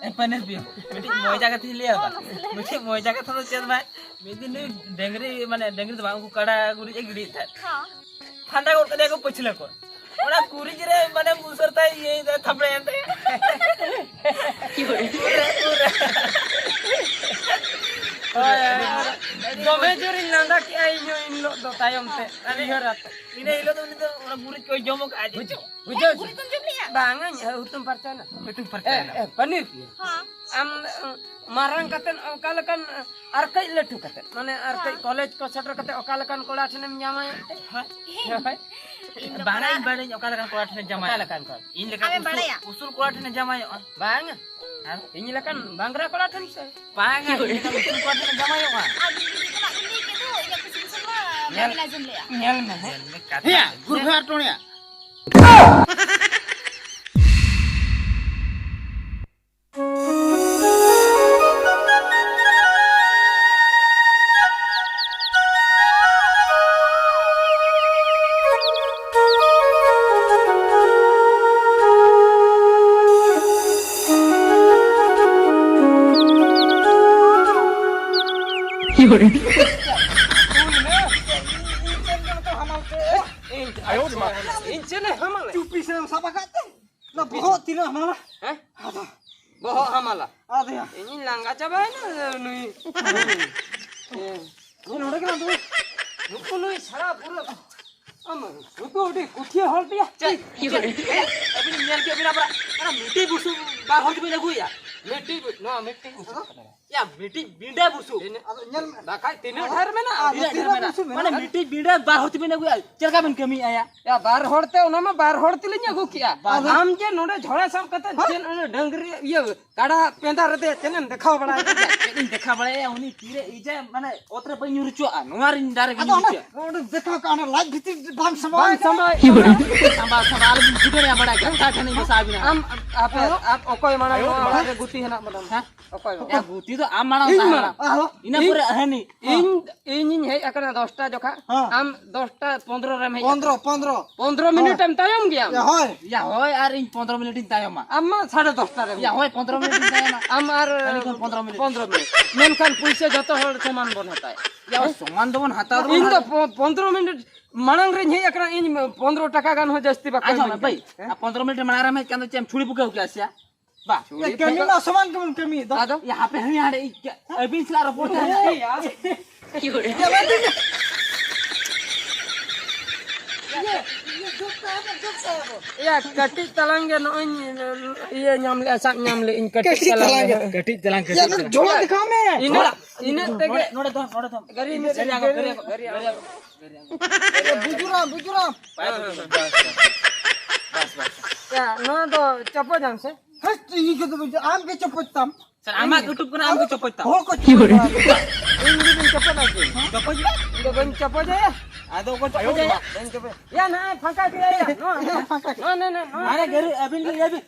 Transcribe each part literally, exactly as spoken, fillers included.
ᱮ, ᱯᱟᱹᱱᱤᱨ ᱯᱤᱭᱳ, ᱢᱤᱫᱴᱤᱡ ᱢᱚᱡᱟ ᱠᱟᱛᱷᱟᱧ ᱞᱟᱹᱭᱟ᱾ ᱚ, ᱢᱟᱥᱮ ᱞᱟᱹᱭ ᱢᱮ᱾ ᱢᱤᱫᱴᱤᱡ ᱢᱚᱡᱟ ᱠᱟᱛᱷᱟ ᱫᱚ ᱪᱮᱫ ᱵᱟᱝ, ᱢᱤᱫ ᱫᱤᱱ ᱱᱩᱭ ᱰᱟᱹᱝᱨᱤ, ᱢᱟᱱᱮ, ᱰᱟᱹᱝᱨᱤ ᱫᱚ ᱵᱟᱝ, ᱩᱱᱠᱩ ᱠᱟᱰᱟ ᱜᱩᱨᱤᱡ ᱮ ᱜᱤᱰᱤᱭᱮᱫ ᱛᱟᱦᱮᱸᱫ᱾ ᱦᱮᱸ᱾ ᱯᱷᱟᱸᱫᱟ ᱜᱚᱫ ᱠᱮᱫᱮᱭᱟ ᱠᱚ ᱯᱟᱹᱪᱷᱞᱟᱹ ᱠᱚ᱾ ᱚᱱᱟ ᱜᱩᱨᱤᱡ ᱨᱮ, ᱢᱟᱱᱮ, ᱢᱩᱥᱟᱹᱨ ᱛᱟᱭ ᱤᱭᱟᱹᱭᱮᱫᱟ, ᱛᱷᱟᱯᱲᱮᱭᱮᱱ ᱛᱟᱭᱟ᱾ ᱯᱩᱨᱟᱹ, ᱯᱩᱨᱟᱹ᱾ ᱦᱳᱭ, ᱦᱳᱭ᱾ ᱫᱚᱢᱮ ᱡᱳᱨᱤᱧ ᱞᱟᱸᱫᱟ ᱠᱮᱜᱼᱟ ᱤᱧ ᱦᱚᱸ ᱤᱱ ᱦᱤᱞᱳᱜ ᱫᱚ, ᱛᱟᱭᱚᱢ ᱛᱮ ᱩᱭᱦᱟᱹᱨ ᱟᱛᱮ᱾ ᱤᱱᱟᱹ ᱦᱤᱞᱳᱜ ᱫᱚ ᱩᱱᱤ ᱫᱚ ᱚᱱᱟ ᱜᱩᱨᱤᱡ ᱠᱚᱭ ᱡᱚᱢ ᱟᱠᱟᱫᱼᱟ ᱡᱮ᱾ ᱵᱩᱡᱷᱟᱹᱣ᱾ ᱵᱩᱡᱷᱟᱹᱣ ᱥᱮ? ᱜᱩᱨᱤᱡ ᱫᱚᱢ ᱡᱚᱢ ᱞᱮᱜᱼᱟ? ᱵᱟᱝᱟ, ᱤᱧ ᱦᱩᱛᱩᱢ ᱯᱷᱟᱨᱪᱟᱭᱮᱱᱟ᱾ ᱦᱩᱛᱩᱢ ᱮ, ᱯᱷᱟᱨᱪᱟᱭᱮᱱᱟ᱾ ᱮ, ᱯᱟᱹᱱᱤᱨ ᱯᱤᱭᱳ᱾ ᱦᱮᱸ᱾ ᱟᱢ, ᱮ, ᱢᱟᱨᱟᱝ ᱠᱟᱛᱮᱫ ᱚᱠᱟ ᱞᱮᱠᱟᱱ, ᱮ, ᱟᱨ ᱠᱟᱹᱡ ᱞᱟᱹᱴᱩ ᱠᱟᱛᱮᱫ, ᱢᱟᱱᱮ ᱟᱨ ᱠᱟᱹᱡ ᱦᱮᱸ᱾ ᱠᱚᱞᱮᱡᱽ ᱠᱚ ᱥᱮᱴᱮᱨ ᱠᱟᱛᱮᱫ ᱚᱠᱟ ᱞᱮᱠᱟᱱ ᱠᱚᱲᱟ ᱴᱷᱮᱱᱮᱢ ᱡᱟᱶᱟᱭᱚᱜ ᱛᱮ? ᱦᱮᱸ᱾ ᱦᱳᱭ᱾ ᱤᱧ ᱫᱚ ᱵᱟᱲᱟᱭ ᱠᱚᱲᱟ ᱵᱟᱲᱟᱭᱟᱹᱧ ᱚᱠᱟ ᱞᱮᱠᱟᱱ ᱠᱚᱲᱟ ᱴᱷᱮᱱᱮ ᱡᱟᱶᱟᱭᱚᱜᱼᱟ᱾ ᱚᱠᱟ ᱞᱮᱠᱟᱱ ᱠᱚᱲᱟ? ᱤᱧ ᱞᱮᱠᱟᱱ ᱟᱢᱮᱢ ᱩᱥᱩᱞ, ᱵᱟᱲᱟᱭᱟ? ᱩᱥᱩᱞ ᱠᱚᱲᱟ ᱴᱷᱮᱱᱮ ᱡᱟᱶᱟᱭᱚᱜᱼᱟ᱾ ᱵᱟᱝᱟ᱾ ᱟᱨ? ᱤᱧ ᱞᱮᱠᱟᱱ ᱵᱟᱝᱨᱟ ᱠᱚᱲᱟ ᱴᱷᱮᱱ ᱥᱮ? ᱵᱟᱝᱟ, ᱤᱧ ᱞᱮᱠᱟᱱ ᱩᱥᱩᱞ ᱠᱚᱲᱟ ᱴᱷᱮᱱᱮ ᱡᱟᱶᱟᱭᱚᱜᱼᱟ᱾ ᱟᱨ ᱡᱩᱫᱤ ᱡᱩᱫᱤ ᱠᱚᱲᱟ ᱠᱚ ᱞᱟᱹᱭ ᱠᱮᱫ ᱫᱚ, ᱤᱧᱟᱜ ᱠᱩᱥᱤ ᱠᱩᱥᱤ ᱢᱟ ᱧᱮᱞ, ᱵᱟᱹᱧ ᱟᱸᱡᱚᱢ ᱞᱮᱜᱼᱟ᱾ ᱧᱮᱞ ᱢᱮ ᱦᱮᱸ᱾ ᱧᱮᱞ ᱢᱮ ᱠᱟᱛᱷᱟ᱾ ᱦᱮᱭᱟ, ᱜᱩᱨᱵᱷᱟᱨ ᱴᱚᱬᱮᱭᱟ᱾ ᱤᱧ ᱪᱮᱫ ᱮ ᱦᱟᱢᱟᱞ? ᱪᱩᱯᱤ ᱥᱮ ᱮᱢ ᱥᱟᱵ ᱟᱠᱟᱫ ᱛᱮ? ᱚᱱᱟ ᱵᱚᱦᱚᱜ ᱛᱤᱱᱟᱹᱜ ᱦᱟᱢᱟᱞᱟ? ᱦᱮᱸ? ᱟᱫᱚ᱾ ᱵᱚᱦᱚᱜ ᱦᱟᱢᱟᱞᱟ᱾ ᱟᱫᱚᱭᱟ᱾ ᱤᱧᱤᱧ ᱞᱟᱸᱜᱟ ᱪᱟᱵᱟᱭᱮᱱᱟ, ᱱᱩᱭ᱾ ᱦᱮᱸ᱾ ᱱᱩᱭ ᱱᱚᱰᱮ ᱠᱟᱱᱟ ᱫᱩ᱾ ᱱᱩᱠᱩ ᱱᱩᱭ ᱥᱟᱨᱟ ᱯᱩᱨᱟᱹ᱾ ᱟᱢ, ᱱᱩᱠᱩ ᱟᱹᱰᱤ ᱠᱩᱴᱷᱤᱭᱟᱹ ᱦᱚᱲ ᱯᱮᱭᱟ᱾ ᱪᱮᱫ? ᱪᱮᱫ? ᱦᱮᱸ? ᱟᱹᱵᱤᱱ ᱧᱮᱞ ᱠᱮᱫ ᱵᱤᱱᱟ ᱯᱟᱨᱟ᱾ ᱚᱱᱟ ᱢᱤᱫᱴᱤᱡ ᱵᱩᱥᱩᱵ ᱵᱟᱨ ᱦᱚᱲ ᱛᱮᱵᱤᱱ ᱟᱹᱜᱩᱭᱟ᱾ ᱢᱤᱫᱴᱤᱡ ᱵᱩ-, ᱱᱚᱣᱟ ᱢᱤᱫᱴᱤᱡ ᱵᱩᱥᱩᱵ ᱠᱟᱱᱟ᱾ ᱭᱟ, ᱢᱤᱫᱴᱤᱡ ᱵᱤᱸᱰᱟ ᱵᱩᱥᱩᱵ᱾ ᱟᱫᱚ ᱧᱮᱞ ᱢᱮ᱾ ᱵᱟᱠᱷᱟᱡ ᱛᱤᱱᱟᱹᱜ ᱰᱷᱮᱨ ᱢᱮᱱᱟᱜᱼᱟ? ᱟᱫᱚ ᱛᱤᱱᱟᱹᱜ ᱰᱷᱮᱨ ᱛᱤᱱᱟᱹᱜ ᱢᱮᱱᱟᱜᱼᱟ? ᱵᱩᱥᱩᱵ ᱢᱟᱱᱮ ᱢᱮᱱᱟᱜᱼᱟ? ᱢᱤᱫᱴᱤᱡ ᱵᱤᱸᱰᱟ ᱵᱟᱨ ᱦᱚᱲ ᱛᱮᱵᱤᱱ ᱟᱹᱜᱩᱭᱟ᱾ ᱪᱮᱫ ᱞᱮᱠᱟ ᱵᱤᱱ ᱠᱟᱹᱢᱤᱭᱮᱫᱼᱟ ᱭᱟ? ᱭᱟ, ᱵᱟᱨ ᱦᱚᱲ ᱛᱮ, ᱚᱱᱟ ᱢᱟ ᱵᱟᱨ ᱦᱚᱲ ᱛᱮᱞᱤᱧ ᱟᱹᱜᱩ ᱠᱮᱜᱼᱟ᱾ ᱵᱟᱨ ᱦᱚᱲ? ᱟᱢ ᱡᱮ ᱱᱚᱰᱮ ᱡᱷᱚᱲᱟ ᱥᱟᱵ ᱠᱟᱛᱮ ᱦᱮᱸ? ᱪᱮᱫ ᱚᱱᱟ ᱰᱟᱹᱝᱨᱤ, ᱤᱭᱟᱹ, ᱠᱟᱰᱟ ᱯᱮᱸᱫᱟ ᱨᱮ ᱫᱮᱡ ᱪᱮᱫ ᱮᱢ ᱫᱮᱠᱷᱟᱣ ᱵᱟᱲᱟᱭᱟ? ᱪᱮᱫ ᱤᱧ ᱫᱮᱠᱷᱟᱣ ᱵᱟᱲᱟᱭᱟ? ᱩᱱᱤ ᱛᱤᱨᱮ ᱤᱡᱟ, ᱢᱟᱱᱮ, ᱚᱛ ᱨᱮ ᱵᱟᱹᱧ ᱧᱩᱨ ᱦᱚᱪᱚᱣᱟᱜᱼᱟ, ᱱᱚᱣᱟ ᱨᱤᱧ ᱫᱟᱨᱮ ᱵᱟᱹᱧ ᱟᱫᱚ ᱧᱩᱨ ᱚᱱᱟ, ᱦᱚᱪᱚᱣᱟᱜᱼᱟ᱾ ᱚᱸᱰᱮ ᱫᱮᱠᱷᱟᱣ ᱠᱟᱜ, ᱚᱱᱟ ᱞᱟᱡ ᱵᱷᱤᱛᱤᱨ ᱵᱟᱢ ᱥᱟᱢᱵᱟᱣ ᱵᱟᱝ ᱠᱟᱜ? ᱥᱟᱢᱵᱟᱣ᱾ ᱥᱟᱢᱵᱟᱣ, ᱥᱟᱢᱵᱟᱣ, ᱟᱞᱚᱵᱤᱱ ᱵᱩᱡᱷᱟᱹᱣ ᱧᱟᱢ ᱵᱟᱲᱟᱭ ᱠᱟᱱᱟ, ᱚᱠᱟ ᱴᱷᱮᱱᱤᱧ ᱵᱚᱥᱟᱣ ᱵᱤᱱᱟ᱾ ᱟᱢ, ᱟᱯᱮ, ᱟᱯ ᱚᱠᱚᱭ ᱢᱟᱲᱟᱝ ᱱᱚᱣᱟ ᱚᱲᱟᱜ ᱨᱮ ᱜᱩᱛᱤ ᱦᱮᱱᱟᱜ ᱵᱚᱱᱟ᱾ ᱦᱮᱸ? ᱚᱠᱚᱭ ᱵᱟᱵᱟ? ᱭᱟ, ᱜᱩᱛᱤ ᱫᱚ ᱟᱢ ᱢᱟᱲᱟᱝ ᱤᱧ ᱛᱟᱦᱮᱸ ᱢᱟᱲᱟᱝ᱾ ᱠᱟᱱᱟ᱾ ᱤᱱᱟᱹ ᱤᱧ, ᱯᱚᱨᱮ ᱦᱟᱹᱱᱤ᱾ ᱤᱧ, ᱤᱧᱤᱧ ᱦᱮᱡ ᱟᱠᱟᱱᱟ ᱫᱚᱥᱴᱟ ᱡᱚᱠᱷᱟ᱾ ᱦᱮᱸ᱾ ᱟᱢ ᱫᱚᱥᱴᱟ ᱯᱚᱱᱫᱽᱨᱚ ᱨᱮᱢ ᱦᱮᱡ ᱯᱚᱱᱫᱽᱨᱚ, ᱟᱠᱟᱱᱟ᱾ ᱯᱚᱱᱫᱽᱨᱚ᱾ ᱯᱚᱱᱫᱽᱨᱚ ᱢᱤᱱᱤᱴ ᱦᱮᱸ᱾ ᱮᱢ ᱛᱟᱭᱚᱢ ᱜᱮᱭᱟ ᱟᱢ᱾ ᱭᱟ, ᱦᱳᱭ᱾ ᱭᱟ, ᱦᱳᱭ, ᱟᱨ ᱤᱧ ᱯᱚᱱᱫᱽᱨᱚ ᱢᱤᱱᱤᱴ ᱤᱧ ᱛᱟᱭᱚᱢᱟ᱾ ᱟᱢ ᱢᱟ ᱥᱟᱲᱮ ᱫᱚᱥᱴᱟ ᱨᱮᱢ ᱭᱟ, ᱦᱮᱡ ᱦᱳᱭ, ᱟᱠᱟᱱᱟ᱾ ᱯᱚᱱᱫᱽᱨᱚ ᱢᱤᱱᱤᱴ ᱤᱧ ᱛᱟᱭᱚᱢᱟ᱾ ᱟᱢ ᱟᱨ ᱦᱟᱹᱱᱤ ᱠᱷᱚᱱ ᱯᱚᱱᱫᱽᱨᱚ ᱢᱤᱱᱤᱴ᱾ ᱯᱚᱱᱫᱽᱨᱚ ᱢᱤᱱᱤᱴ᱾ ᱢᱮᱱᱠᱷᱟᱱ ᱯᱩᱭᱥᱟᱹ ᱡᱚᱛᱚ ᱦᱚᱲ ᱥᱚᱢᱟᱱ ᱵᱚᱱ ᱦᱟᱛᱟᱣᱟ᱾ ᱭᱟ, ᱦᱳᱭ, ᱥᱚᱢᱟᱱ ᱫᱚᱵᱚᱱ ᱦᱟᱛᱟᱣ ᱫᱚᱵᱚᱱ ᱤᱧ ᱫᱚ ᱦᱟᱛᱟᱣ᱾ ᱯᱚ-, ᱯᱚᱱᱫᱽᱨᱚ ᱢᱤᱱᱤᱴ ᱢᱟᱲᱟᱝ ᱨᱤᱧ ᱦᱮᱡ ᱟᱠᱟᱱᱟ, ᱤᱧ ᱯᱚᱱᱫᱽᱨᱚ ᱴᱟᱠᱟ ᱜᱟᱱ ᱦᱚᱸ ᱡᱟᱹᱥᱛᱤ ᱵᱟᱠᱚ ᱟᱪᱪᱷᱟ, ᱤᱢᱟᱹᱧ ᱵᱷᱟᱹᱭ, ᱠᱟᱱᱟ᱾ ᱦᱮᱸ? ᱟᱨ ᱯᱚᱱᱫᱽᱨᱚ ᱢᱤᱱᱤᱴ ᱢᱟᱲᱟᱝ ᱨᱮᱢ ᱦᱮᱡ ᱠᱟᱱ ᱫᱚ ᱪᱮᱫ ᱮᱢ ᱪᱷᱩᱲᱤ ᱵᱩᱠᱟᱹᱣ ᱠᱮᱜᱼᱟ ᱥᱮ ᱪᱮᱫ? ᱵᱟ᱾ ᱮ, ᱠᱟᱹᱢᱤ ᱢᱟ ᱥᱚᱢᱟᱱ ᱜᱮᱵᱚᱱ ᱠᱟᱹᱢᱤᱭᱮᱫ ᱫᱚ᱾ ᱟᱫᱚ? ᱭᱟ, ᱦᱟᱯᱮ, ᱦᱟᱹᱱᱤ ᱦᱟᱸᱰᱮ ᱤᱡ-, ᱟᱹᱵᱤᱱ ᱥᱟᱞᱟᱜ ᱨᱚᱯᱚᱲ ᱛᱟᱦᱮᱸ ᱦᱮᱸ, ᱦᱩᱭᱩᱜᱼᱟ᱾ ᱤᱭᱟᱹ, ᱤᱭᱟᱹ, ᱡᱳᱠ ᱛᱟᱦᱮᱸ ᱵᱚ, ᱡᱳᱠ ᱛᱟᱦᱮᱸ ᱵᱚ᱾ ᱭᱟ, ᱠᱟᱹᱴᱤᱡ ᱛᱟᱞᱟᱝ ᱜᱮ ᱱᱚᱜᱼᱚᱭ ᱤᱭᱟᱹ ᱧᱟᱢ ᱞᱮᱜᱼᱟ, ᱥᱟᱵ ᱧᱟᱢ ᱞᱮᱜᱼᱟᱹᱧ ᱠᱟᱹᱴᱤᱡ ᱠᱟᱹᱴᱤᱡ ᱛᱟᱞᱟᱝ ᱛᱟᱞᱟᱝ ᱜᱮ᱾ ᱜᱮ᱾ ᱠᱟᱹᱴᱤᱡ ᱛᱟᱞᱟᱝ, ᱭᱟ, ᱠᱟᱹᱴᱤᱡ ᱛᱟᱞᱟᱝ᱾ ᱡᱷᱚᱲᱟ ᱫᱮᱠᱷᱟᱣ ᱢᱮ᱾ ᱤᱱᱟᱹᱜ, ᱤᱱᱟᱹᱜ ᱛᱮᱜᱮ᱾ ᱱᱚᱰᱮ, ᱱᱚᱰᱮ ᱫᱚ, ᱱᱚᱰᱮ ᱫᱚ᱾ ᱜᱟᱹᱨᱤ ᱢᱮᱥᱮ, ᱜᱟᱹᱨᱤ ᱟᱜᱚ, ᱜᱟᱹᱨᱤ ᱟᱜᱚ, ᱜᱟᱹᱨᱤ ᱟᱜᱚ᱾ ᱵᱩᱡᱩᱨᱟᱢ, ᱵᱩᱡᱩᱨᱟᱢ᱾ ᱵᱟᱥ, ᱵᱟᱥ, ᱵᱟᱥ, ᱵᱟᱥ᱾ ᱭᱟ, ᱱᱚᱣᱟ ᱫᱚ ᱪᱚᱯᱚᱡᱟᱢ ᱥᱮ? ᱦᱟᱹᱴ, ᱤᱧ ᱠᱚᱫᱚ ᱵᱟᱹᱧ, ᱟᱢ ᱜᱮ ᱪᱚᱯᱚᱡ ᱛᱟᱢ᱾ ᱥᱟᱨ, ᱟᱢᱟᱜ YouTube ᱠᱟᱱᱟ, ᱟᱢ ᱜᱮ ᱪᱚᱯᱚᱡ ᱛᱟᱢ᱾ ᱦᱚᱲ ᱠᱚ ᱪᱚᱯᱚᱡ ᱵᱟᱲᱟ ᱠᱚᱣᱟ᱾ ᱤᱧ ᱜᱮ ᱵᱟᱹᱧ ᱪᱚᱯᱚᱡᱟ ᱪᱮ? ᱪᱚᱯᱚᱡ ᱢᱮ᱾ ᱤᱧ ᱫᱚ ᱵᱟᱹᱧ ᱪᱚᱯᱚᱡᱟ᱾ ᱟᱫᱚ ᱚᱠᱚᱭ ᱪᱚᱯᱚᱡᱟᱭᱟ? ᱵᱟᱹᱧ ᱪᱚᱯᱚᱡᱟ᱾ ᱭᱟ, ᱱᱚᱜᱼᱚᱭ ᱯᱷᱟᱸᱠᱟ ᱜᱮᱭᱟ, ᱭᱟ᱾ ᱱᱚᱣᱟ, ᱱᱚᱣᱟ, ᱱᱚᱣᱟ, ᱱᱚᱣᱟ, ᱱᱚᱣᱟ᱾ ᱟᱨᱮ ᱜᱟᱹᱨᱤ, ᱟᱹᱵᱤᱱ ᱜᱮ ᱞᱟᱹᱭ ᱵᱤᱱ᱾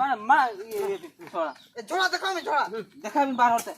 ᱢᱟ, ᱢᱟ, ᱤᱭᱟᱹ, ᱤᱭᱟᱹ, ᱛᱷᱚᱲᱟ᱾ ᱮ, ᱡᱷᱚᱲᱟ ᱫᱮᱠᱷᱟᱣ ᱢᱮ, ᱡᱷᱚᱲᱟ᱾ ᱫᱮᱠᱷᱟᱣ ᱵᱤᱱ ᱵᱟᱨ ᱦᱚᱲ ᱛᱮ᱾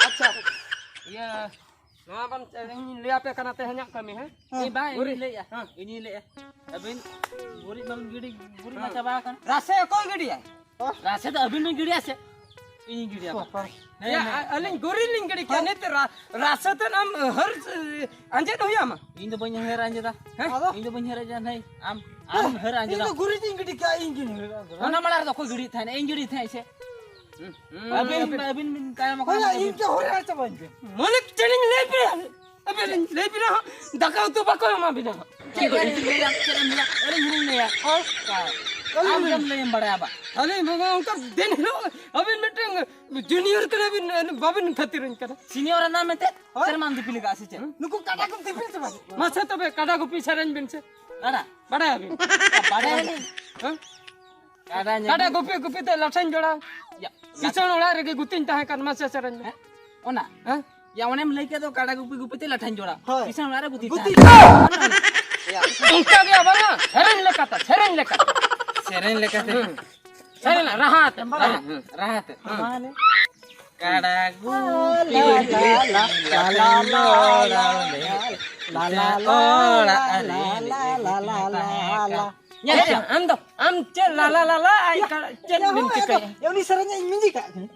ᱟᱪᱪᱷᱟ, ᱤᱭᱟᱹ, ᱱᱚᱣᱟ ᱵᱚᱱ, ᱤᱧ ᱞᱟᱹᱭ ᱟᱯᱮ ᱠᱟᱱᱟ ᱛᱮᱦᱮᱧᱟᱜ ᱠᱟᱹᱢᱤ, ᱦᱮᱸ? ᱦᱮᱸ, ᱤᱧ ᱵᱟᱝ, ᱤᱧ ᱜᱩᱨᱤᱡ᱾ ᱞᱟᱹᱭᱮᱜᱼᱟ᱾ ᱦᱮᱸ᱾ ᱤᱧᱤᱧ ᱞᱟᱹᱭᱮᱜᱼᱟ᱾ ᱟᱹᱵᱤᱱ ᱜᱩᱨᱤᱡ ᱵᱟᱵᱤᱱ ᱜᱤᱰᱤ, ᱜᱩᱨᱤᱡ ᱢᱟ ᱦᱮᱸ᱾ ᱪᱟᱵᱟ ᱟᱠᱟᱱ᱾ ᱨᱟᱥᱮ ᱚᱠᱚᱭ ᱜᱤᱰᱤᱭᱟᱭ? ᱨᱟᱥᱮ ᱫᱚ ᱟᱹᱵᱤᱱ ᱵᱤᱱ ᱜᱤᱰᱤᱭᱟ ᱥᱮ ᱤᱧᱤᱧ ᱜᱤᱰᱤᱭᱟ? ᱵᱟᱯᱟᱨ᱾ ᱱᱮ, ᱭᱟ, ᱱᱮ᱾ ᱟ-, ᱟᱹᱞᱤᱧ ᱜᱩᱨᱤᱡ ᱞᱤᱧ ᱜᱤᱰᱤ ᱠᱮᱭᱟ, ᱱᱤᱛ ᱨᱟ-, ᱨᱟᱥᱮ ᱛᱮᱫ ᱟᱢ ᱦᱟᱹᱨ, ᱟᱸᱡᱮᱫ ᱦᱩᱭ ᱟᱢᱟ᱾ ᱤᱧ ᱫᱚ ᱵᱟᱹᱧ ᱦᱟᱹᱨ ᱟᱸᱡᱮᱫᱟ᱾ ᱦᱮᱸ? ᱟᱫᱚ? ᱤᱧ ᱫᱚ ᱵᱟᱹᱧ ᱦᱟᱹᱨ ᱟᱸᱡᱮᱫᱟ, ᱱᱟᱹᱭ᱾ ᱟᱢ, ᱟᱢ ᱦᱟᱹᱨ ᱤᱧ ᱟᱸᱡᱮᱫᱟ᱾ ᱫᱚ ᱜᱩᱨᱤᱡ ᱤᱧ ᱜᱤᱰᱤ ᱠᱮᱭᱟ, ᱤᱧ ᱜᱤᱧ ᱦᱟᱹᱨ ᱟᱸᱡᱮᱫᱟ᱾ ᱚᱱᱟ ᱢᱟᱲᱟᱝ ᱨᱮᱫᱚ ᱚᱠᱚᱭ ᱜᱤᱰᱤᱭᱮᱫ ᱛᱟᱦᱮᱸᱱ? ᱤᱧ ᱜᱤᱰᱤᱭᱮᱫ ᱛᱟᱦᱮᱸᱫ ᱥᱮ? ᱟᱹᱵᱤᱱ, ᱟᱹᱵᱤᱱ ᱵᱤᱱ ᱛᱟᱭᱚᱢ ᱟᱠᱟᱱᱟ᱾ ᱦᱳᱭ, ᱤᱧ ᱫᱚ ᱦᱚᱨᱮ ᱪᱟᱵᱟᱧ ᱯᱮ᱾ ᱢᱟᱹᱞᱤᱠ ᱴᱷᱮᱱᱤᱧ ᱞᱟᱹᱭ ᱯᱮᱭᱟ, ᱟᱹᱵᱤᱱ ᱞᱟᱹᱭ ᱯᱮᱭᱟ, ᱫᱟᱠᱟ ᱩᱛᱩ ᱵᱟᱠᱚ ᱮᱢᱟ ᱵᱤᱱᱟ᱾ ᱪᱮᱫ ᱵᱤᱱ ᱞᱟᱹᱭᱟ, ᱪᱮᱫ ᱮᱢ ᱞᱟᱹᱭᱟ? ᱟᱹᱞᱤᱧ ᱦᱚᱸᱞᱤᱧ ᱞᱟᱹᱭᱟ᱾ ᱦᱳᱭ᱾ ᱟᱢ ᱜᱮᱢ ᱞᱟᱹᱭᱮᱢ ᱵᱟᱲᱟᱭᱟ ᱵᱟ᱾ ᱟᱹᱞᱤᱧ ᱵᱟᱵᱟ ᱚᱱᱠᱟ ᱫᱤᱱ ᱦᱤᱞᱳᱜ ᱟᱹᱵᱤᱱ ᱢᱤᱫᱴᱟᱝ ᱡᱩᱱᱤᱭᱚᱨ ᱠᱟᱱᱟ ᱵᱤᱱ, ᱵᱟᱵᱤᱱ ᱠᱷᱟᱹᱛᱤᱨᱟᱹᱧ ᱠᱟᱱᱟ᱾ ᱥᱤᱱᱤᱭᱚᱨ ᱮᱱᱟ ᱢᱮᱱᱛᱮ ᱦᱳᱭ᱾ ᱥᱮᱨᱢᱟᱢ ᱫᱤᱯᱤᱞ ᱟᱠᱟᱫᱼᱟ ᱥᱮ ᱪᱮᱫ? ᱱᱩᱠᱩ ᱠᱟᱰᱟ ᱠᱚ ᱫᱤᱯᱤᱞ ᱪᱟᱵᱟ ᱠᱮᱫ ᱠᱚᱣᱟ᱾ ᱢᱟᱥᱮ ᱛᱚᱵᱮ ᱠᱟᱰᱟ ᱜᱩᱯᱤ ᱥᱮᱨᱮᱧ ᱵᱤᱱ ᱥᱮ᱾ ᱠᱟᱰᱟ? ᱵᱟᱲᱟᱭᱟᱵᱤᱱ? ᱵᱟᱲᱟᱭᱟᱞᱤᱧ᱾ ᱦᱮᱸ? ᱠᱟᱰᱟ ᱧᱮᱞ ᱠᱟᱰᱟ ᱵᱤᱱ᱾ ᱜᱩᱯᱤ ᱜᱩᱯᱤ ᱛᱮ ᱞᱟᱴᱷᱟᱧ ᱡᱚᱲᱟᱣ᱾ ᱭᱟ, ᱠᱤᱥᱟᱹᱬ ᱚᱲᱟᱜ ᱨᱮᱜᱮ ᱜᱩᱛᱤᱧ ᱛᱟᱦᱮᱸ ᱠᱟᱱ, ᱢᱟᱥᱮ ᱥᱮᱨᱮᱧ ᱢᱮ᱾ ᱦᱮᱸ? ᱚᱱᱟ? ᱦᱮᱸ? ᱭᱟ, ᱚᱱᱮᱢ ᱞᱟᱹᱭ ᱠᱮᱫ ᱫᱚ ᱠᱟᱰᱟ ᱜᱩᱯᱤ ᱜᱩᱯᱤ ᱛᱮ ᱞᱟᱴᱷᱟᱧ ᱡᱚᱲᱟᱣ᱾ ᱦᱳᱭ᱾ ᱠᱤᱥᱟᱹᱬ ᱚᱲᱟᱜ ᱨᱮ ᱜᱩᱛᱤ ᱜᱩᱛᱤ᱾ ᱛᱟᱦᱮᱸ᱾ ᱚᱱᱠᱟ ᱜᱮ ᱵᱟᱝᱟ, ᱥᱮᱨᱮᱧ ᱞᱮᱠᱟᱛᱮ, ᱥᱮᱨᱮᱧ ᱞᱮᱠᱟᱛᱮ᱾ ᱥᱮᱨᱮᱧ ᱞᱮᱠᱟᱛᱮ᱾ ᱦᱮᱸ᱾ ᱥᱮᱨᱮᱧ ᱞᱮ, ᱨᱟᱦᱟ ᱟᱛᱮ, ᱨᱟᱦᱟ, ᱦᱮᱸ, ᱨᱟᱦᱟ ᱟᱛᱮ᱾ ᱦᱮᱸ᱾ ᱢᱟᱱᱮ? ᱠᱟᱰᱟ ᱜᱩᱯᱤ ᱞᱟ, ᱞᱟ, ᱞᱟ, ᱞᱟ, ᱞᱟ, ᱞᱟ, ᱞᱟ, ᱞᱟ, ᱞᱟ, ᱞᱟ, ᱞᱟ, ᱞᱟ, ᱞᱟ, ᱞᱟ, ᱞᱟ᱾ ᱧᱮᱞ ᱠᱮᱫ ᱟᱢ ᱫᱚ, ᱟᱢ ᱪᱮᱫ ᱞᱟ, ᱞᱟ, ᱞᱟ, ᱞᱟ, ᱟᱭ ᱠᱟᱰᱟ, ᱪᱮᱫ ᱵᱤᱱ ᱪᱤᱠᱟᱹᱭᱟ? ᱩᱱᱤ ᱥᱮᱨᱮᱧ ᱤᱧ ᱢᱤᱡᱤ ᱠᱟᱜ ᱠᱟᱱᱟ᱾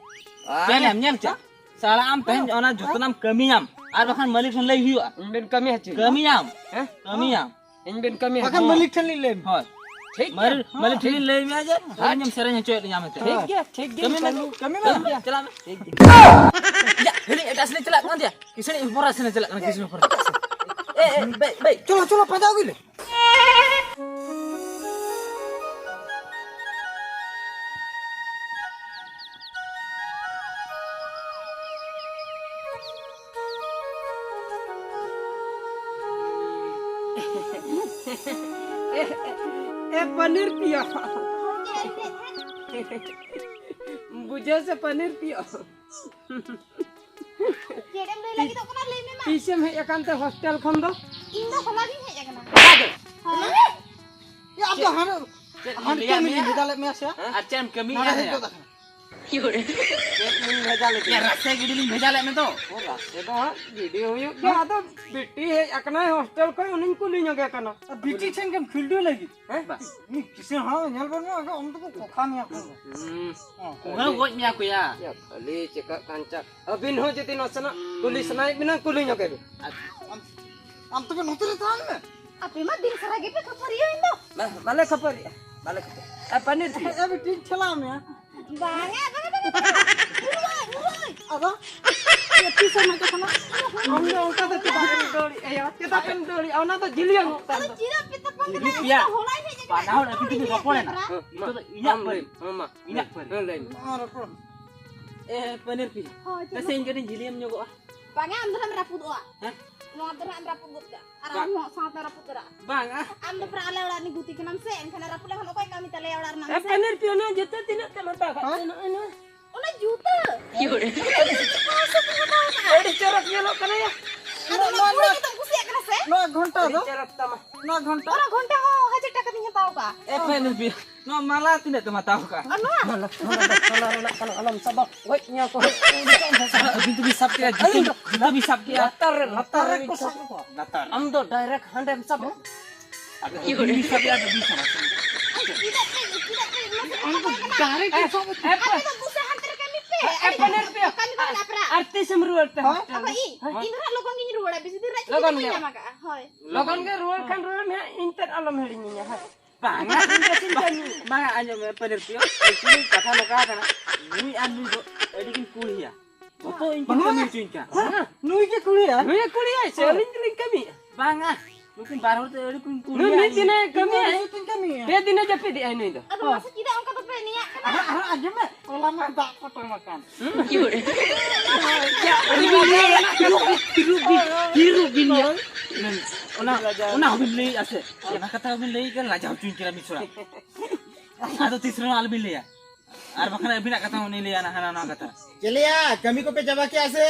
ᱧᱮᱞ ᱟᱢ, ᱧᱮᱞ ᱠᱮᱫ? ᱥᱟᱞᱟ ᱟᱢ ᱛᱮᱦᱮᱧ ᱚᱱᱟ ᱡᱚᱛᱚᱱᱟᱢ ᱠᱟᱹᱢᱤᱭᱟᱢ, ᱟᱨ ᱵᱟᱠᱷᱟᱱ ᱢᱟᱹᱞᱤᱠ ᱴᱷᱮᱱ ᱞᱟᱹᱭ ᱦᱩᱭᱩᱜᱼᱟ᱾ ᱤᱧ ᱵᱮᱱ ᱠᱟᱹᱢᱤ ᱦᱚᱪᱚᱭᱟ? ᱠᱟᱹᱢᱤᱭᱟᱢ᱾ ᱦᱮᱸ? ᱠᱟᱹᱢᱤᱭᱟᱢ᱾ ᱵᱟᱠᱷᱟᱱ ᱢᱟᱹᱞᱤᱠ ᱴᱷᱮᱱ ᱞᱤᱧ ᱞᱟᱹᱭ ᱟᱢᱟ᱾ ᱦᱳᱭ᱾ ᱴᱷᱤᱠ ᱜᱮᱭᱟ᱾ ᱢᱟᱹᱞᱤᱠ, ᱢᱟᱹᱞᱤᱠ ᱴᱷᱮᱱ ᱞᱤᱧ ᱞᱟᱹᱭ ᱢᱮᱭᱟ ᱡᱮ ᱥᱮᱨᱮᱧ ᱮᱢ ᱪᱚᱭᱮᱫ ᱞᱤᱧᱟ ᱢᱮᱱᱛᱮ᱾ ᱴᱷᱤᱠ ᱜᱮᱭᱟ, ᱴᱷᱤᱠ ᱜᱮᱭᱟ, ᱠᱟᱹᱢᱤ ᱢᱮ, ᱪᱟᱹᱞᱩ᱾ ᱠᱟᱹᱢᱤ ᱢᱮ᱾ ᱴᱷᱤᱠ ᱜᱮᱭᱟ᱾ ᱪᱟᱞᱟᱜ ᱢᱮ᱾ ᱴᱷᱤᱠ ᱜᱮᱭᱟ᱾ ᱭᱟ, ᱦᱤᱞᱤ ᱮᱴᱟᱜ ᱥᱮᱱ ᱪᱟᱞᱟᱜ ᱠᱟᱱᱟ ᱫᱮᱭᱟ᱾ ᱠᱤᱥᱟᱹᱬᱤᱡ ᱦᱚᱯᱚᱱ ᱮᱨᱟ ᱥᱮᱱ ᱪᱟᱞᱟᱜ ᱠᱟᱱᱟ, ᱠᱤᱥᱟᱹᱬ ᱦᱚᱯᱚᱱ ᱮᱨᱟ᱾ ᱮ, ᱮ, ᱵᱮᱭ, ᱵᱮᱭ᱾ ᱪᱚᱞᱚ, ᱪᱚᱞᱚ, ᱯᱟᱸᱡᱟ ᱟᱹᱜᱩᱭ ᱞᱮ᱾ ᱮ ᱯᱟᱱᱤᱨ ᱯᱤᱭᱟ᱾ ᱵᱩᱡᱷᱟᱹᱣ ᱥᱮ ᱯᱟᱱᱤᱨ ᱯᱤᱭᱟ᱾ ᱪᱮᱫ ᱮᱢ ᱞᱟᱹᱭ ᱞᱟᱹᱜᱤᱫᱚᱜ ᱠᱟᱱᱟ? ᱞᱟᱹᱭ ᱢᱮ ᱢᱟ᱾ ᱛᱤᱥᱮᱢ ᱦᱮᱡ ᱟᱠᱟᱱ ᱛᱮ ᱦᱳᱥᱴᱮᱞ ᱠᱷᱚᱱ ᱫᱚ? ᱤᱧ ᱫᱚ ᱦᱚᱞᱟ ᱜᱤᱧ ᱦᱮᱡ ᱟᱠᱟᱱᱟ᱾ ᱦᱚᱞᱟ ᱜᱮ? ᱦᱚᱞᱟ ᱜᱮ? ᱭᱟ, ᱟᱢ ᱫᱚ ᱦᱟᱱᱮ, ᱪᱮᱫ ᱤᱧ ᱦᱟᱱᱮ ᱞᱟᱹᱭᱟᱫ ᱠᱟᱹᱢᱤ ᱢᱮᱭᱟ? ᱵᱷᱮᱡᱟ ᱞᱮᱫ ᱢᱮᱭᱟ ᱥᱮ? ᱦᱮᱸ? ᱟᱨ ᱪᱮᱫ ᱮᱢ ᱠᱟᱹᱢᱤᱭᱮᱫᱼᱟ ᱱᱚᱰᱮ ᱦᱮᱡ ᱭᱟ? ᱜᱚᱫ ᱟᱠᱟᱱᱟ᱾ ᱪᱮᱫ ᱤᱧ ᱵᱷᱮᱡᱟ ᱞᱮᱫ ᱭᱟ, ᱢᱮᱭᱟ? ᱨᱟᱥᱮ ᱜᱤᱰᱤ ᱞᱤᱧ ᱵᱷᱮᱡᱟ ᱞᱮᱫ ᱢᱮ ᱫᱚ᱾ ᱚ, ᱨᱟᱥᱮ ᱫᱚ ᱦᱟᱸᱜ ᱜᱤᱰᱤ ᱦᱩᱭᱩᱜ ᱜᱮᱭᱟ᱾ ᱟᱫᱚ ᱵᱤᱴᱤ ᱦᱮᱡ ᱟᱠᱟᱱᱟᱭ ᱦᱳᱥᱴᱮᱞ ᱠᱷᱚᱱ, ᱩᱱᱤᱧ ᱠᱩᱞᱤ ᱧᱚᱜᱮ ᱠᱟᱱᱟ᱾ ᱟᱨ ᱵᱤᱴᱤ ᱴᱷᱮᱱ ᱜᱮᱢ ᱠᱷᱤᱞᱰᱩ ᱞᱟᱹᱜᱤᱫ? ᱦᱮᱸ? ᱵᱟ᱾ ᱩᱱᱤ ᱠᱤᱥᱟᱹᱬ ᱦᱚᱲ ᱧᱮᱞ ᱵᱟᱹᱱᱩᱜᱼᱟ, ᱟᱫᱚ ᱟᱢ ᱫᱚᱠᱚ ᱠᱚᱠᱷᱟ ᱢᱮᱭᱟ ᱠᱚ᱾ ᱦᱩᱸ᱾ ᱦᱚᱸ, ᱠᱚᱠᱷᱟ ᱠᱷᱟᱹᱞᱤ ᱜᱚᱡ ᱢᱮᱭᱟ ᱠᱚ ᱭᱟ᱾ ᱭᱟ, ᱠᱷᱟᱹᱞᱤ ᱪᱮᱠᱟᱜ ᱠᱟᱱ ᱪᱟ᱾ ᱟᱹᱵᱤᱱ ᱦᱚᱸ ᱡᱩᱫᱤ ᱱᱟᱥᱮᱱᱟᱜ ᱠᱩᱞᱤ ᱥᱟᱱᱟᱭᱮᱫ ᱵᱤᱱᱟ, ᱠᱩᱞᱤ ᱧᱚᱜᱮ ᱵᱤᱱ᱾ ᱟᱢ, ᱟᱢ ᱛᱚᱵᱮ ᱱᱚᱛᱮ ᱨᱮ ᱛᱟᱦᱮᱱ ᱢᱮ᱾ ᱟᱯᱮ ᱢᱟ ᱫᱤᱱ ᱥᱟᱨᱟ ᱜᱮᱯᱮ ᱠᱷᱟᱹᱯᱟᱹᱨᱤᱭᱟᱹ ᱤᱧ ᱫᱚ᱾ ᱵᱟ, ᱵᱟᱞᱮ ᱠᱷᱟᱹᱯᱟᱹᱨᱤᱜᱼᱟ, ᱵᱟᱞᱮ ᱠᱷᱟᱹᱯᱟᱹᱨᱤᱜᱼᱟ᱾ ᱟᱨ ᱯᱟᱱᱤᱨ ᱯᱤᱭᱟ᱾ ᱮ, ᱵᱤᱴᱤᱧ ᱠᱷᱮᱞᱟᱣ ᱢᱮᱭᱟ᱾ ᱵᱟᱝᱟ, ᱵᱟᱝᱟ, ᱵᱟᱝᱟ, ᱵᱟᱝᱟ᱾ ᱩᱨᱩᱭ, ᱩᱨᱩᱭ᱾ ᱟᱫᱚ ᱪᱮᱫ ᱛᱤᱥ ᱮᱢ ᱦᱮᱡ ᱟᱠᱟᱱᱟ? ᱟᱢ ᱫᱚ ᱚᱱᱠᱟ ᱫᱚ ᱪᱮᱫᱟᱜ ᱮᱢ ᱫᱟᱹᱲᱤᱜᱼᱟ? ᱪᱮᱫᱟᱜ ᱮᱢ ᱫᱟᱹᱲᱤᱜᱼᱟ? ᱚᱱᱟ ᱫᱚ ᱡᱤᱞᱤᱭᱟᱹᱝᱚᱜ ᱠᱟᱱ ᱟᱫᱚ ᱫᱚ᱾ ᱪᱮᱫᱟᱜ ᱯᱮ ᱛᱟᱯᱟᱢ ᱠᱟᱱᱟ? ᱨᱩᱯᱤᱭᱟ, ᱤᱧ ᱫᱚ ᱦᱚᱞᱟᱧ ᱦᱮᱡ ᱟᱠᱟᱱᱟ᱾ ᱵᱟᱱᱟ ᱦᱚᱲ ᱟᱹᱠᱤᱱ ᱛᱮᱠᱤᱱ ᱨᱚᱯᱚᱲᱮᱱᱟ᱾ ᱦᱮᱸ, ᱢᱟ, ᱱᱤᱛᱚᱜ ᱫᱚ ᱤᱧᱟᱹᱜ ᱟᱢ ᱯᱟᱹᱨᱤ᱾ ᱞᱟᱹᱭ ᱢᱮ, ᱦᱮᱸ, ᱢᱟ᱾ ᱤᱧᱟᱹᱜ ᱯᱟᱹᱨᱤ᱾ ᱦᱮᱸ, ᱞᱟᱹᱭ ᱢᱮ᱾ ᱢᱟ, ᱨᱚᱯᱚᱲ ᱢᱮ᱾ ᱮ, ᱯᱟᱹᱱᱤᱨ ᱯᱤ᱾ ᱦᱳᱭ, ᱪᱮᱫ ᱱᱟᱥᱮ ᱤᱧ ᱠᱟᱹᱴᱤᱡ ᱡᱤᱞᱤᱭᱟᱹᱢ ᱧᱚᱜᱚᱜᱼᱟ᱾ ᱵᱟᱝᱟ, ᱟᱢ ᱫᱚ ᱱᱟᱦᱟᱜ ᱮᱢ ᱨᱟᱹᱯᱩᱫᱚᱜᱼᱟ᱾ ᱦᱮᱸ? ᱱᱚᱣᱟ ᱫᱚ ᱱᱟᱦᱟᱜ ᱮᱢ ᱨᱟᱹᱯᱩᱫ ᱜᱚᱫ ᱠᱟᱜᱼᱟ᱾ ᱟᱨ ᱵᱟᱝ᱾ ᱟᱢ ᱦᱚᱸ ᱥᱟᱶᱛᱮ ᱨᱟᱹᱯᱩᱫ ᱛᱚᱨᱟᱜᱼᱟ᱾ ᱵᱟᱝᱟ᱾ ᱟᱢ ᱫᱚ ᱯᱮᱨᱟ ᱟᱞᱮ ᱚᱲᱟᱜ ᱨᱤᱱᱤᱡ ᱜᱩᱛᱤ ᱠᱟᱱᱟᱢ ᱥᱮ, ᱮᱱᱠᱷᱟᱱ ᱨᱟᱹᱯᱩᱫ ᱞᱮᱠᱷᱟᱱ ᱚᱠᱚᱭ ᱠᱟᱹᱢᱤ ᱛᱟᱞᱮᱭᱟ ᱚᱲᱟᱜ ᱨᱮᱱᱟᱜ ᱮ, ᱢᱟᱥᱮ? ᱯᱟᱹᱱᱤᱨ ᱯᱤ, ᱚᱱᱟ ᱡᱚᱛᱚ ᱛᱤᱱᱟᱹᱜ ᱛᱮᱢ ᱦᱟᱛᱟᱣ ᱠᱟᱜ ᱦᱮᱸ? ᱛᱮ? ᱱᱚᱜᱼᱚᱭ ᱱᱚᱣᱟ᱾ ᱚᱱᱟ ᱡᱩᱛᱟᱹ᱾ ᱤᱭᱩ ᱨᱮ᱾ ᱯᱟᱸᱪᱥᱚ ᱠᱚ ᱦᱟᱛᱟᱣ ᱠᱟᱜᱼᱟ᱾ ᱟᱹᱰᱤ ᱪᱚᱨᱚᱠ ᱧᱮᱞᱚᱜ ᱠᱟᱱᱟ ᱭᱟ᱾ ᱟᱫᱚ ᱚᱱᱟ ᱱᱚᱣᱟ, ᱠᱩᱲᱤ ᱱᱚᱣᱟ, ᱜᱤᱫᱽᱨᱟᱹᱢ ᱠᱩᱥᱤᱭᱟᱜ ᱠᱟᱱᱟ ᱥᱮ? ᱱᱚᱣᱟ ᱜᱷᱚᱱᱴᱟ ᱟᱹᱰᱤ ᱫᱚ? ᱪᱚᱨᱚᱠ ᱛᱟᱢᱟ᱾ ᱱᱚᱣᱟ ᱜᱷᱚᱱᱴᱟ? ᱚᱱᱟ ᱜᱷᱚᱱᱴᱟ ᱦᱚᱸ ᱦᱟᱡᱟᱨ ᱴᱟᱠᱟ ᱛᱤᱧ ᱦᱟᱛᱟᱣ ᱠᱟᱜᱼᱟ᱾ ᱮ, ᱯᱟᱹᱱᱤᱨ ᱯᱤ᱾ ᱱᱚᱣᱟ ᱢᱟᱞᱟ ᱛᱤᱱᱟᱹᱜ ᱛᱮᱢ ᱦᱟᱛᱟᱣ ᱠᱟᱜᱼᱟ? ᱟᱨ ᱱᱚᱣᱟ? ᱢᱟᱞᱟ, ᱢᱟᱞᱟ ᱫᱚ ᱥᱚᱱᱟ ᱨᱮᱱᱟᱜ ᱠᱟᱱᱟ, ᱟᱞᱚᱢ ᱥᱟᱵᱟ᱾ ᱜᱚᱡ ᱢᱮᱭᱟ ᱠᱚ᱾ ᱟᱹᱵᱤᱱ ᱫᱚᱵᱤᱱ ᱥᱟᱵ ᱠᱮᱜᱼᱟ, ᱡᱩᱛᱟᱹ, ᱟᱹᱞᱤᱧ ᱫᱚ ᱡᱩᱛᱟᱹ ᱵᱤᱱ ᱥᱟᱵ ᱠᱮᱜᱼᱟ᱾ ᱞᱟᱛᱟᱨ ᱨᱮ, ᱞᱟᱛᱟᱨ ᱨᱮᱠᱚ ᱥᱟᱵ ᱠᱚᱣᱟ᱾ ᱞᱟᱛᱟᱨ᱾ ᱟᱢ ᱫᱚ ᱰᱟᱭᱨᱮᱠᱴ ᱦᱟᱸᱰᱮᱢ ᱥᱟᱵᱟ᱾ ᱟᱫᱚ ᱟᱹᱵᱤᱱ ᱵᱤᱱ ᱥᱟᱵ ᱠᱮᱜᱼᱟ, ᱟᱫᱚ ᱵᱤᱱ ᱥᱟᱵᱟ᱾ ᱪᱮᱫᱟᱜ ᱯᱮ, ᱪᱮᱫᱟᱜ ᱯᱮ ᱮᱢᱟ ᱠᱚ ᱠᱟᱱᱟ? ᱰᱟᱭᱨᱮᱠᱴ ᱮ, ᱥᱟᱵ᱾ ᱮ, ᱟᱯᱮ ᱫᱚ ᱫᱩᱥᱨᱟ ᱦᱟᱱᱛᱮ ᱨᱮ ᱠᱟᱹᱢᱤ ᱯᱮ᱾ ᱮ, ᱮ, ᱟᱹᱞᱤᱧ ᱯᱟᱹᱱᱤᱨ ᱯᱮ᱾ ᱠᱟᱹᱢᱤ ᱠᱚ ᱢᱮᱱᱟᱜ ᱯᱮ᱾ ᱟᱨ ᱛᱤᱥᱮᱢ ᱨᱩᱣᱟᱹᱲ ᱛᱮ ᱦᱳᱭ᱾ ᱦᱳᱥᱴᱮᱞ? ᱟᱯᱮ ᱤ-, ᱦᱳᱭ᱾ ᱤᱧ ᱫᱚ ᱦᱟᱸᱜ ᱞᱚᱜᱚᱱ ᱜᱤᱧ ᱨᱩᱣᱟᱹᱲᱟ, ᱵᱮᱥᱤ ᱫᱤᱱ ᱨᱮ ᱪᱮᱫ ᱞᱚᱜᱚᱱ ᱦᱚᱸ ᱵᱟᱹᱧ ᱜᱮ᱾ ᱧᱟᱢ ᱟᱠᱟᱫᱼᱟ᱾ ᱦᱳᱭ᱾ ᱞᱚᱜᱚᱱ ᱜᱮ ᱨᱩᱣᱟᱹᱲ ᱠᱷᱟᱱ ᱨᱩᱣᱟᱹᱲ ᱢᱮ ᱦᱟᱸᱜ, ᱤᱧ ᱛᱮᱫ ᱟᱞᱚᱢ ᱦᱤᱲᱤᱧᱤᱧᱟ, ᱦᱳᱭ᱾ ᱵᱟᱝᱟ, ᱤᱧ ᱫᱚ ᱪᱮᱫ ᱤᱧ ᱠᱟᱹᱢᱤ? ᱵᱟᱝᱟ, ᱟᱸᱡᱚᱢ ᱢᱮ, ᱯᱟᱹᱱᱤᱨ ᱯᱤᱭᱳ, actually ᱠᱟᱛᱷᱟ ᱱᱚᱝᱠᱟ ᱠᱟᱱᱟ, ᱱᱩᱭ ᱟᱨ ᱱᱩᱭ ᱫᱚ ᱟᱹᱰᱤ ᱠᱤᱱ ᱠᱩᱲᱤᱭᱟ᱾ ᱡᱚᱛᱚ ᱤᱧ ᱠᱤᱱ ᱵᱟᱝᱟ᱾ ᱠᱟᱹᱢᱤ ᱦᱚᱪᱚᱧ ᱠᱟᱱ᱾ ᱦᱮᱸ? ᱱᱩᱭ ᱜᱮ ᱠᱩᱲᱤᱭᱟ? ᱱᱩᱭ ᱜᱮ ᱠᱩᱲᱤᱭᱟᱭ ᱥᱮ? ᱦᱳᱭ᱾ ᱟᱹᱞᱤᱧ ᱫᱚᱞᱤᱧ ᱠᱟᱹᱢᱤᱭᱟ? ᱵᱟᱝᱟ, ᱱᱩᱠᱤᱱ ᱵᱟᱨ ᱦᱚᱲ ᱛᱮ ᱟᱹᱰᱤ ᱠᱤᱱ ᱱᱩᱭ ᱠᱩᱲᱤᱭᱟ᱾ ᱢᱤᱫ ᱫᱤᱱᱮ ᱤᱧ ᱠᱟᱹᱢᱤᱭᱟᱭ᱾ ᱫᱚ ᱪᱮᱫ ᱤᱧ ᱠᱟᱹᱢᱤᱭᱟ? ᱯᱮ ᱫᱤᱱᱮ ᱡᱟᱹᱯᱤᱫᱮᱜᱼᱟᱭ ᱱᱩᱭ ᱫᱚ᱾ ᱟᱫᱚ ᱦᱳᱭ᱾ ᱢᱟᱥᱮ ᱪᱮᱫᱟᱜ ᱚᱱᱠᱟ ᱫᱚᱯᱮ ᱱᱮᱭᱟᱜ ᱠᱟᱱᱟ? ᱟᱨᱦᱚᱸ, ᱟᱨᱦᱚᱸ ᱟᱸᱡᱚᱢ ᱢᱮ, ᱦᱚᱞᱟ ᱢᱟ ᱫᱟᱜ ᱯᱚᱴᱚᱢ ᱟᱠᱟᱱ᱾ ᱦᱩᱸ? ᱤᱭᱩ ᱨᱮ᱾ ᱟᱹᱰᱤ ᱵᱤᱱ ᱞᱟᱹᱭᱟ, ᱦᱤᱨᱩ ᱵᱤᱱ, ᱦᱤᱨᱩ ᱵᱤᱱ, ᱦᱤᱨᱩ ᱵᱤᱱ ᱞᱟᱹᱭᱟ᱾ ᱚᱱᱟ, ᱚᱱᱟ ᱦᱚᱸᱵᱤᱱ ᱞᱟᱹᱭᱮᱜᱼᱟ ᱥᱮ? ᱚᱱᱟ ᱠᱟᱛᱷᱟ ᱦᱚᱸᱵᱤᱱ ᱞᱟᱹᱭ ᱠᱟᱱ, ᱞᱟᱡᱟᱣ ᱦᱚᱪᱚᱧ ᱠᱟᱱᱟ ᱵᱤᱱ ᱛᱷᱚᱲᱟ᱾ ᱟᱫᱚ ᱛᱤᱥ ᱨᱮᱦᱚᱸ ᱟᱞᱚᱵᱤᱱ ᱞᱟᱹᱭᱟ᱾ ᱟᱨ ᱵᱟᱠᱷᱟᱱ ᱟᱹᱵᱤᱱᱟᱜ ᱠᱟᱛᱷᱟ ᱦᱚᱸ ᱩᱱᱤ ᱞᱟᱹᱭᱟ, ᱦᱟᱱᱟ ᱱᱟᱣᱟ ᱠᱟᱛᱷᱟ᱾ ᱪᱮᱞᱮᱭᱟ, ᱠᱟᱹᱢᱤ ᱠᱚᱯᱮ ᱪᱟᱵᱟ ᱠᱮᱜᱼᱟ ᱥᱮ?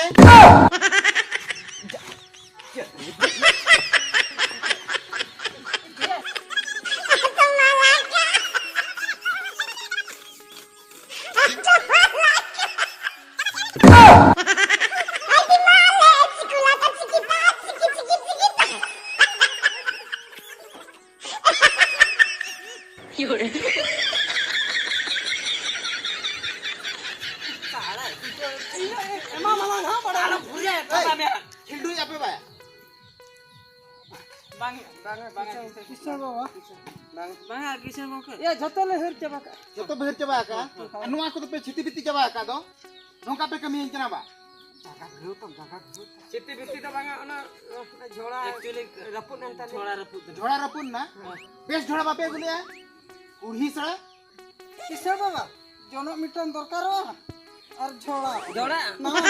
ᱵᱟᱝ, ᱵᱟᱝᱟ, ᱵᱟᱝᱟ, ᱠᱤᱥᱟᱹᱬ ᱵᱟᱵᱟ᱾ ᱵᱟᱝ, ᱵᱟᱝᱟ, ᱠᱤᱥᱟᱹᱬ ᱜᱚᱢᱠᱮ᱾ ᱭᱟ, ᱡᱷᱚᱛᱚ ᱞᱮ ᱦᱟᱹᱨ ᱪᱟᱵᱟ ᱠᱟᱜᱼᱟ᱾ ᱡᱷᱚᱛᱚ ᱯᱮ ᱦᱟᱹᱨ ᱪᱟᱵᱟ ᱟᱠᱟᱜᱼᱟ? ᱟᱨ ᱱᱚᱣᱟ ᱠᱚᱫᱚ ᱯᱮ ᱪᱷᱤᱛᱤ ᱵᱤᱛᱤ ᱪᱟᱵᱟ ᱟᱠᱟᱫ ᱫᱚ? ᱱᱚᱝᱠᱟ ᱯᱮ ᱠᱟᱹᱢᱤᱭᱟᱹᱧ ᱠᱟᱱᱟ ᱵᱟ? ᱡᱟᱜᱟ ᱜᱷᱟᱹᱣ ᱛᱟᱢ, ᱡᱟᱜᱟ ᱜᱷᱟᱹᱣ ᱛᱟᱢ᱾ ᱪᱷᱤᱛᱤ ᱵᱤᱛᱤ ᱫᱚ ᱵᱟᱝᱟ, ᱚᱱᱟ, ᱚᱱᱟ ᱡᱷᱚᱲᱟ ᱨᱟᱹᱯᱩᱫ ᱮᱱ ᱛᱟᱞᱮᱭᱟ᱾ ᱡᱷᱚᱲᱟ ᱨᱟᱹᱯᱩᱫ ᱮᱱᱟ᱾ ᱡᱷᱚᱲᱟ ᱨᱟᱹᱯᱩᱫ ᱮᱱᱟ? ᱦᱮᱸ᱾ ᱵᱮᱥ ᱡᱷᱚᱲᱟ ᱵᱟᱯᱮ ᱟᱹᱜᱩ ᱞᱮᱜᱼᱟ? ᱠᱩᱲᱦᱤ ᱥᱟᱲᱟ? ᱠᱤᱥᱟᱹᱬ ᱵᱟᱵᱟ, ᱡᱚᱱᱚᱜ ᱢᱤᱫᱴᱟᱝ ᱫᱚᱨᱠᱟᱨᱚᱜᱼᱟ ᱟᱨ ᱡᱷᱚᱲᱟ᱾ ᱡᱷᱚᱲᱟ? ᱱᱟᱣᱟ᱾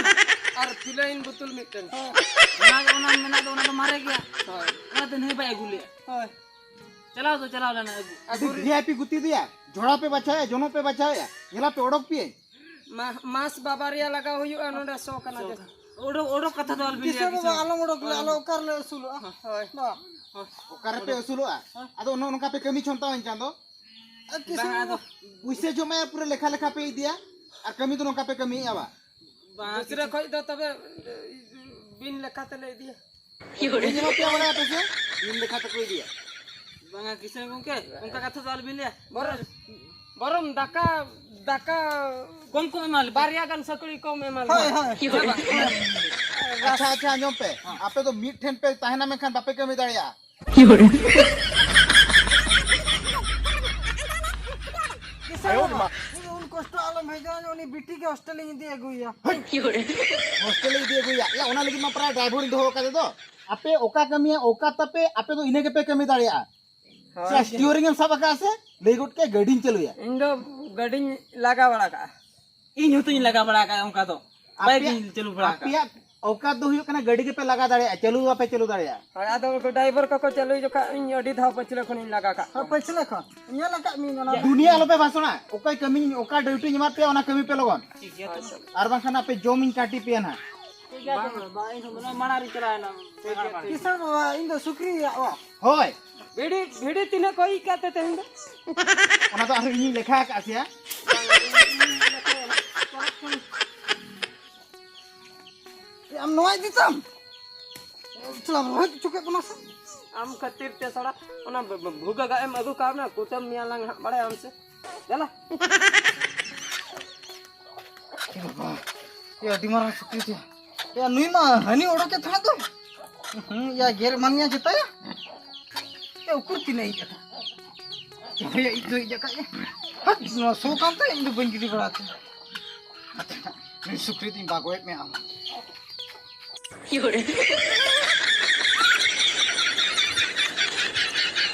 ᱟᱨ ᱯᱷᱤᱞᱟᱭᱤᱱ ᱵᱳᱛᱚᱞ ᱢᱤᱫᱴᱟᱝ᱾ ᱦᱮᱸ᱾ ᱚᱱᱟ ᱜᱮ, ᱚᱱᱟ ᱢᱮᱱᱟᱜ ᱫᱚ, ᱚᱱᱟ ᱫᱚ ᱢᱟᱨᱮ ᱜᱮᱭᱟ᱾ ᱦᱳᱭ᱾ ᱚᱱᱟᱛᱮ ᱱᱩᱭ ᱵᱟᱭ ᱟᱹᱜᱩ ᱞᱮᱜᱼᱟ᱾ ᱦᱳᱭ᱾ ᱪᱟᱞᱟᱣ ᱫᱚ ᱪᱟᱞᱟᱣ ᱞᱮᱱᱟ ᱟᱹᱜᱩ᱾ ᱟᱹᱰᱤ ᱵᱷᱤ ᱟᱭ ᱯᱤ ᱜᱩᱛᱤ ᱫᱚᱭᱟ᱾ ᱡᱷᱚᱲᱟ ᱯᱮ ᱵᱟᱪᱷᱟᱣᱮᱜᱼᱟ, ᱡᱚᱱᱚᱜ ᱯᱮ ᱵᱟᱪᱷᱟᱣᱮᱜᱼᱟ᱾ ᱧᱮᱞᱟ ᱯᱮ ᱚᱰᱚᱠ ᱯᱮ᱾ ᱢᱟ-, ᱢᱟᱥ ᱵᱟᱵᱟᱨᱤᱭᱟ ᱞᱟᱜᱟᱣ ᱦᱩᱭᱩᱜᱼᱟ ᱱᱚᱰᱮ ᱥᱚ ᱠᱟᱱᱟ ᱡᱮ᱾ ᱚᱰᱚᱠ, ᱚᱰᱚᱠ ᱠᱟᱛᱷᱟ ᱫᱚ ᱟᱞᱚᱵᱤᱱ ᱞᱟᱹᱭᱟ, ᱠᱤᱥᱟᱹᱬ ᱵᱟᱵᱟ, ᱠᱤᱥᱟᱹᱬ᱾ ᱟᱞᱚᱢ ᱚᱰᱚᱠ ᱞᱮ, ᱦᱳᱭ᱾ ᱟᱞᱚ ᱚᱠᱟ ᱨᱮᱞᱮ ᱟᱹᱥᱩᱞᱚᱜᱼᱟ? ᱦᱳᱭ᱾ ᱵᱟ᱾ ᱚᱠᱟ ᱨᱮᱯᱮ ᱟᱹᱥᱩᱞᱚᱜᱼᱟ? ᱦᱳᱭ᱾ ᱟᱫᱚ ᱱᱚᱜᱼᱚ ᱱᱚᱝᱠᱟ ᱯᱮ ᱠᱟᱹᱢᱤ ᱪᱷᱚᱱᱛᱟᱣᱟᱹᱧ ᱠᱷᱟᱱ ᱫᱚ? ᱟᱨ ᱠᱤᱥᱟᱹᱬ ᱵᱟᱝ, ᱟᱫᱚ ᱵᱟᱵᱟ᱾ ᱯᱩᱭᱥᱟᱹ ᱡᱚᱢᱟᱭᱟ, ᱯᱩᱨᱟᱹ ᱞᱮᱠᱷᱟ ᱞᱮᱠᱷᱟ ᱯᱮ ᱤᱫᱤᱭᱟ ᱟᱨ ᱠᱟᱹᱢᱤ ᱫᱚ ᱱᱚᱝᱠᱟ ᱯᱮ ᱠᱟᱹᱢᱤᱭᱮᱜᱼᱟ ᱵᱟ? ᱵᱟᱝ, ᱫᱩᱥᱨᱟ ᱠᱷᱚᱡ ᱫᱚ ᱛᱚᱵᱮ ᱵᱤᱱ ᱞᱮᱠᱷᱟ ᱛᱮᱞᱮ ᱤᱫᱤᱭᱟ᱾ ᱤᱧ ᱦᱚᱸ ᱯᱮ ᱵᱟᱲᱟᱭᱟ ᱯᱮ ᱥᱮ? ᱵᱤᱱ ᱞᱮᱠᱷᱟ ᱛᱮᱠᱚ ᱤᱫᱤᱭᱟ᱾ ᱵᱟᱝᱟ ᱠᱤᱥᱟᱹᱬ ᱜᱚᱢᱠᱮ, ᱚᱱᱠᱟ ᱠᱟᱛᱷᱟ ᱫᱚ ᱟᱞᱚᱵᱤᱱ ᱞᱟᱹᱭᱟ᱾ ᱵᱚᱨᱚᱝ, ᱵᱚᱨᱚᱝ ᱫᱟᱠᱟ, ᱫᱟᱠᱟ ᱠᱚᱢ ᱠᱚᱢ ᱮᱢᱟ ᱞᱮᱯᱮ᱾ ᱵᱟᱨᱭᱟ ᱜᱟᱱ ᱥᱟᱹᱠᱲᱤ ᱠᱚᱢ ᱮᱢᱟ ᱞᱮᱯᱮ᱾ ᱦᱳᱭ, ᱦᱳᱭ᱾ ᱦᱳᱭ, ᱵᱟᱝ᱾ ᱟᱪᱪᱷᱟ, ᱟᱪᱪᱷᱟ, ᱟᱸᱡᱚᱢ ᱯᱮ᱾ ᱟᱯᱮ ᱫᱚ ᱢᱤᱫ ᱴᱷᱮᱱ ᱯᱮ ᱛᱟᱦᱮᱱᱟ, ᱢᱮᱱᱠᱷᱟᱱ ᱵᱟᱯᱮ ᱠᱟᱹᱢᱤ ᱫᱟᱲᱮᱭᱟᱜᱼᱟ᱾ ᱠᱤᱥᱟᱹᱬ ᱵᱟᱵᱟ, ᱩᱱ ᱠᱚᱥᱴᱚ ᱟᱞᱚᱢ ᱦᱤᱡᱩᱜᱼᱟ, ᱩᱱᱤ ᱵᱤᱴᱤ ᱜᱮ ᱦᱳᱥᱴᱮᱞ ᱤᱧ ᱤᱫᱤ ᱟᱹᱜᱩᱭᱟ᱾ ᱦᱳᱥᱴᱮᱞ ᱤᱧ ᱤᱫᱤ ᱟᱹᱜᱩᱭᱟ? ᱭᱟ, ᱚᱱᱟ ᱞᱟᱹᱜᱤᱫ ᱢᱟ ᱯᱨᱟᱭ ᱰᱨᱟᱭᱵᱷᱟᱨ ᱤᱧ ᱫᱚᱦᱚ ᱟᱠᱟᱫᱮ ᱫᱚ᱾ ᱟᱯᱮ ᱚᱠᱟ ᱠᱟᱹᱢᱤᱭᱟ, ᱚᱠᱟ ᱛᱟᱯᱮ, ᱟᱯᱮ ᱫᱚ ᱤᱱᱟᱹ ᱜᱮᱯᱮ ᱠᱟᱹᱢᱤ ᱫᱟᱲᱮᱭᱟᱜᱼᱟ᱾ ᱦᱳᱭ᱾ ᱥᱮ steering ᱮᱢ ᱥᱟᱵ ᱟᱠᱟᱫᱼᱟ ᱥᱮ? ᱞᱟᱹᱭ ᱜᱚᱫ ᱠᱮᱫ, ᱜᱟᱹᱰᱤᱧ ᱪᱟᱹᱞᱩᱭᱟ᱾ ᱤᱧ ᱫᱚ ᱜᱟᱹᱰᱤᱧ ᱞᱟᱜᱟ ᱵᱟᱲᱟ ᱠᱟᱜᱼᱟ᱾ ᱤᱧ ᱦᱚᱸᱛᱚᱧ ᱞᱟᱜᱟ ᱵᱟᱲᱟ ᱟᱠᱟᱫᱼᱟ ᱚᱱᱠᱟ ᱫᱚ᱾ ᱵᱟᱭᱤᱠ ᱟᱯᱮᱭᱟᱜ, ᱤᱧ ᱪᱟᱹᱞᱩ ᱵᱟᱲᱟ ᱟᱠᱟᱫᱼᱟ᱾ ᱟᱯᱮᱭᱟᱜ ᱚᱣᱠᱟᱛ ᱫᱚ ᱦᱩᱭᱩᱜ ᱠᱟᱱᱟ ᱜᱟᱹᱰᱤ ᱜᱮᱯᱮ ᱞᱟᱜᱟ ᱫᱟᱲᱮᱭᱟᱜᱼᱟ, ᱪᱟᱹᱞᱩ ᱫᱚ ᱵᱟᱯᱮ ᱪᱟᱹᱞᱩ ᱫᱟᱲᱮᱭᱟᱜᱼᱟ᱾ ᱦᱳᱭ, ᱟᱫᱚ ᱩᱱᱠᱩ ᱰᱨᱟᱭᱵᱷᱟᱨ ᱠᱚᱠᱚ ᱪᱟᱹᱞᱩᱭ ᱡᱚᱠᱷᱟᱡ ᱤᱧ ᱟᱹᱰᱤ ᱫᱷᱟᱣ ᱯᱟᱹᱪᱷᱞᱟᱹ ᱠᱷᱚᱱᱤᱧ ᱞᱟᱜᱟ ᱠᱟᱜ ᱠᱚᱣᱟ᱾ ᱦᱳᱭ, ᱯᱟᱹᱪᱷᱞᱟᱹ ᱠᱷᱚᱱ ᱧᱮᱞ ᱟᱠᱟᱫ ᱢᱤᱭᱟᱹᱧ ᱚᱱᱟ ᱫᱚ᱾ ᱫᱩᱱᱤᱭᱟᱹ ᱟᱞᱚᱯᱮ ᱵᱷᱟᱥᱚᱬᱟ, ᱚᱠᱚᱭ ᱠᱟᱹᱢᱤ, ᱚᱠᱟ ᱰᱤᱭᱩᱴᱤᱧ ᱮᱢᱟᱫ ᱯᱮᱭᱟ ᱚᱱᱟ ᱠᱟᱹᱢᱤ ᱯᱮ ᱞᱚᱜᱚᱱ᱾ ᱴᱷᱤᱠ ᱜᱮᱭᱟ, ᱛᱚᱵᱮ᱾ ᱟᱨ ᱵᱟᱝᱠᱷᱟᱱ ᱟᱯᱮ ᱡᱚᱢᱤᱧ ᱠᱟᱹᱴᱤ ᱯᱮᱭᱟ ᱱᱟᱦᱟᱜ᱾ ᱴᱷᱤᱠ ᱜᱮᱭᱟ, ᱛᱚᱵᱮ᱾ ᱵᱟᱝ, ᱤᱧ ᱦᱚᱸ ᱢᱟᱲᱟᱝ ᱨᱤᱧ ᱪᱟᱞᱟᱣᱮᱱᱟ᱾ ᱴᱷᱤᱠ ᱜᱮᱭᱟ, ᱴᱷᱤᱠ᱾ ᱠᱤᱥᱟᱹᱬ ᱵᱟᱵᱟ, ᱤᱧ ᱫᱚ ᱥᱩᱠᱨᱤ ᱨᱮᱭᱟᱜ ᱚᱲᱟᱜ᱾ ᱦᱳᱭ᱾ ᱵᱷᱤᱰᱤ, ᱵᱷᱤᱰᱤ ᱛᱤᱱᱟᱹᱜ ᱠᱚ ᱤᱡ ᱠᱟᱜ ᱛᱮ ᱛᱮᱦᱮᱧ ᱫᱚ? ᱚᱱᱟ ᱫᱚ ᱟᱨᱦᱚᱸ ᱤᱧᱤᱧ ᱞᱮᱠᱷᱟ ᱟᱠᱟᱫ ᱥᱮᱭᱟ᱾ ᱟᱢ ᱱᱚᱣᱟ ᱤᱫᱤ ᱛᱟᱢ? ᱥᱟᱞᱟ ᱨᱚᱦᱮᱫ ᱦᱚᱪᱚ ᱠᱮᱫ ᱵᱚᱱᱟ ᱥᱮ? ᱟᱢ ᱠᱷᱟᱹᱛᱤᱨ ᱛᱮ ᱥᱟᱞᱟ ᱚᱱᱟ ᱵᱷᱩᱜᱟᱹᱜᱟᱜ ᱮᱢ ᱟᱹᱜᱩ ᱠᱟᱣᱱᱟ, ᱠᱩᱴᱟᱹᱢ ᱢᱮᱭᱟ ᱞᱟᱝ ᱦᱟᱸᱜ, ᱵᱟᱲᱟᱭᱟᱢ ᱥᱮ? ᱫᱮᱞᱟ᱾ ᱮ ᱵᱟᱵᱟ, ᱮ ᱟᱹᱰᱤ ᱢᱟᱨᱟᱝ ᱥᱩᱠᱨᱤ ᱛᱮ᱾ ᱮ ᱱᱩᱭ ᱢᱟ ᱦᱟᱹᱱᱤ ᱚᱰᱚᱠᱮ ᱛᱟᱦᱮᱸᱫ ᱫᱚ᱾ ᱦᱩᱸ, ᱭᱟ, ᱜᱮᱨ ᱮᱢᱟᱱᱤᱧᱟ ᱪᱮᱛᱟᱭᱟ? ᱮ, ᱩᱠᱩᱨ ᱛᱤᱱᱟᱹᱜ ᱤᱡ ᱟᱠᱟᱫ? ᱪᱮᱛᱟᱭᱟ, ᱤᱡ ᱫᱚ ᱤᱡ ᱟᱠᱟᱫ ᱜᱮ᱾ ᱦᱟᱴ, ᱱᱚᱣᱟ ᱥᱚ ᱠᱟᱱ ᱛᱟᱭᱟ, ᱤᱧ ᱫᱚ ᱵᱟᱹᱧ ᱜᱤᱰᱤ ᱵᱟᱲᱟ ᱦᱚᱪᱚᱭᱟ᱾ ᱦᱟᱴ, ᱦᱟᱴ, ᱱᱩᱭ ᱥᱩᱠᱨᱤ ᱫᱚᱧ ᱵᱟᱜᱚᱭᱮᱫ ᱢᱮᱭᱟ ᱟᱢ᱾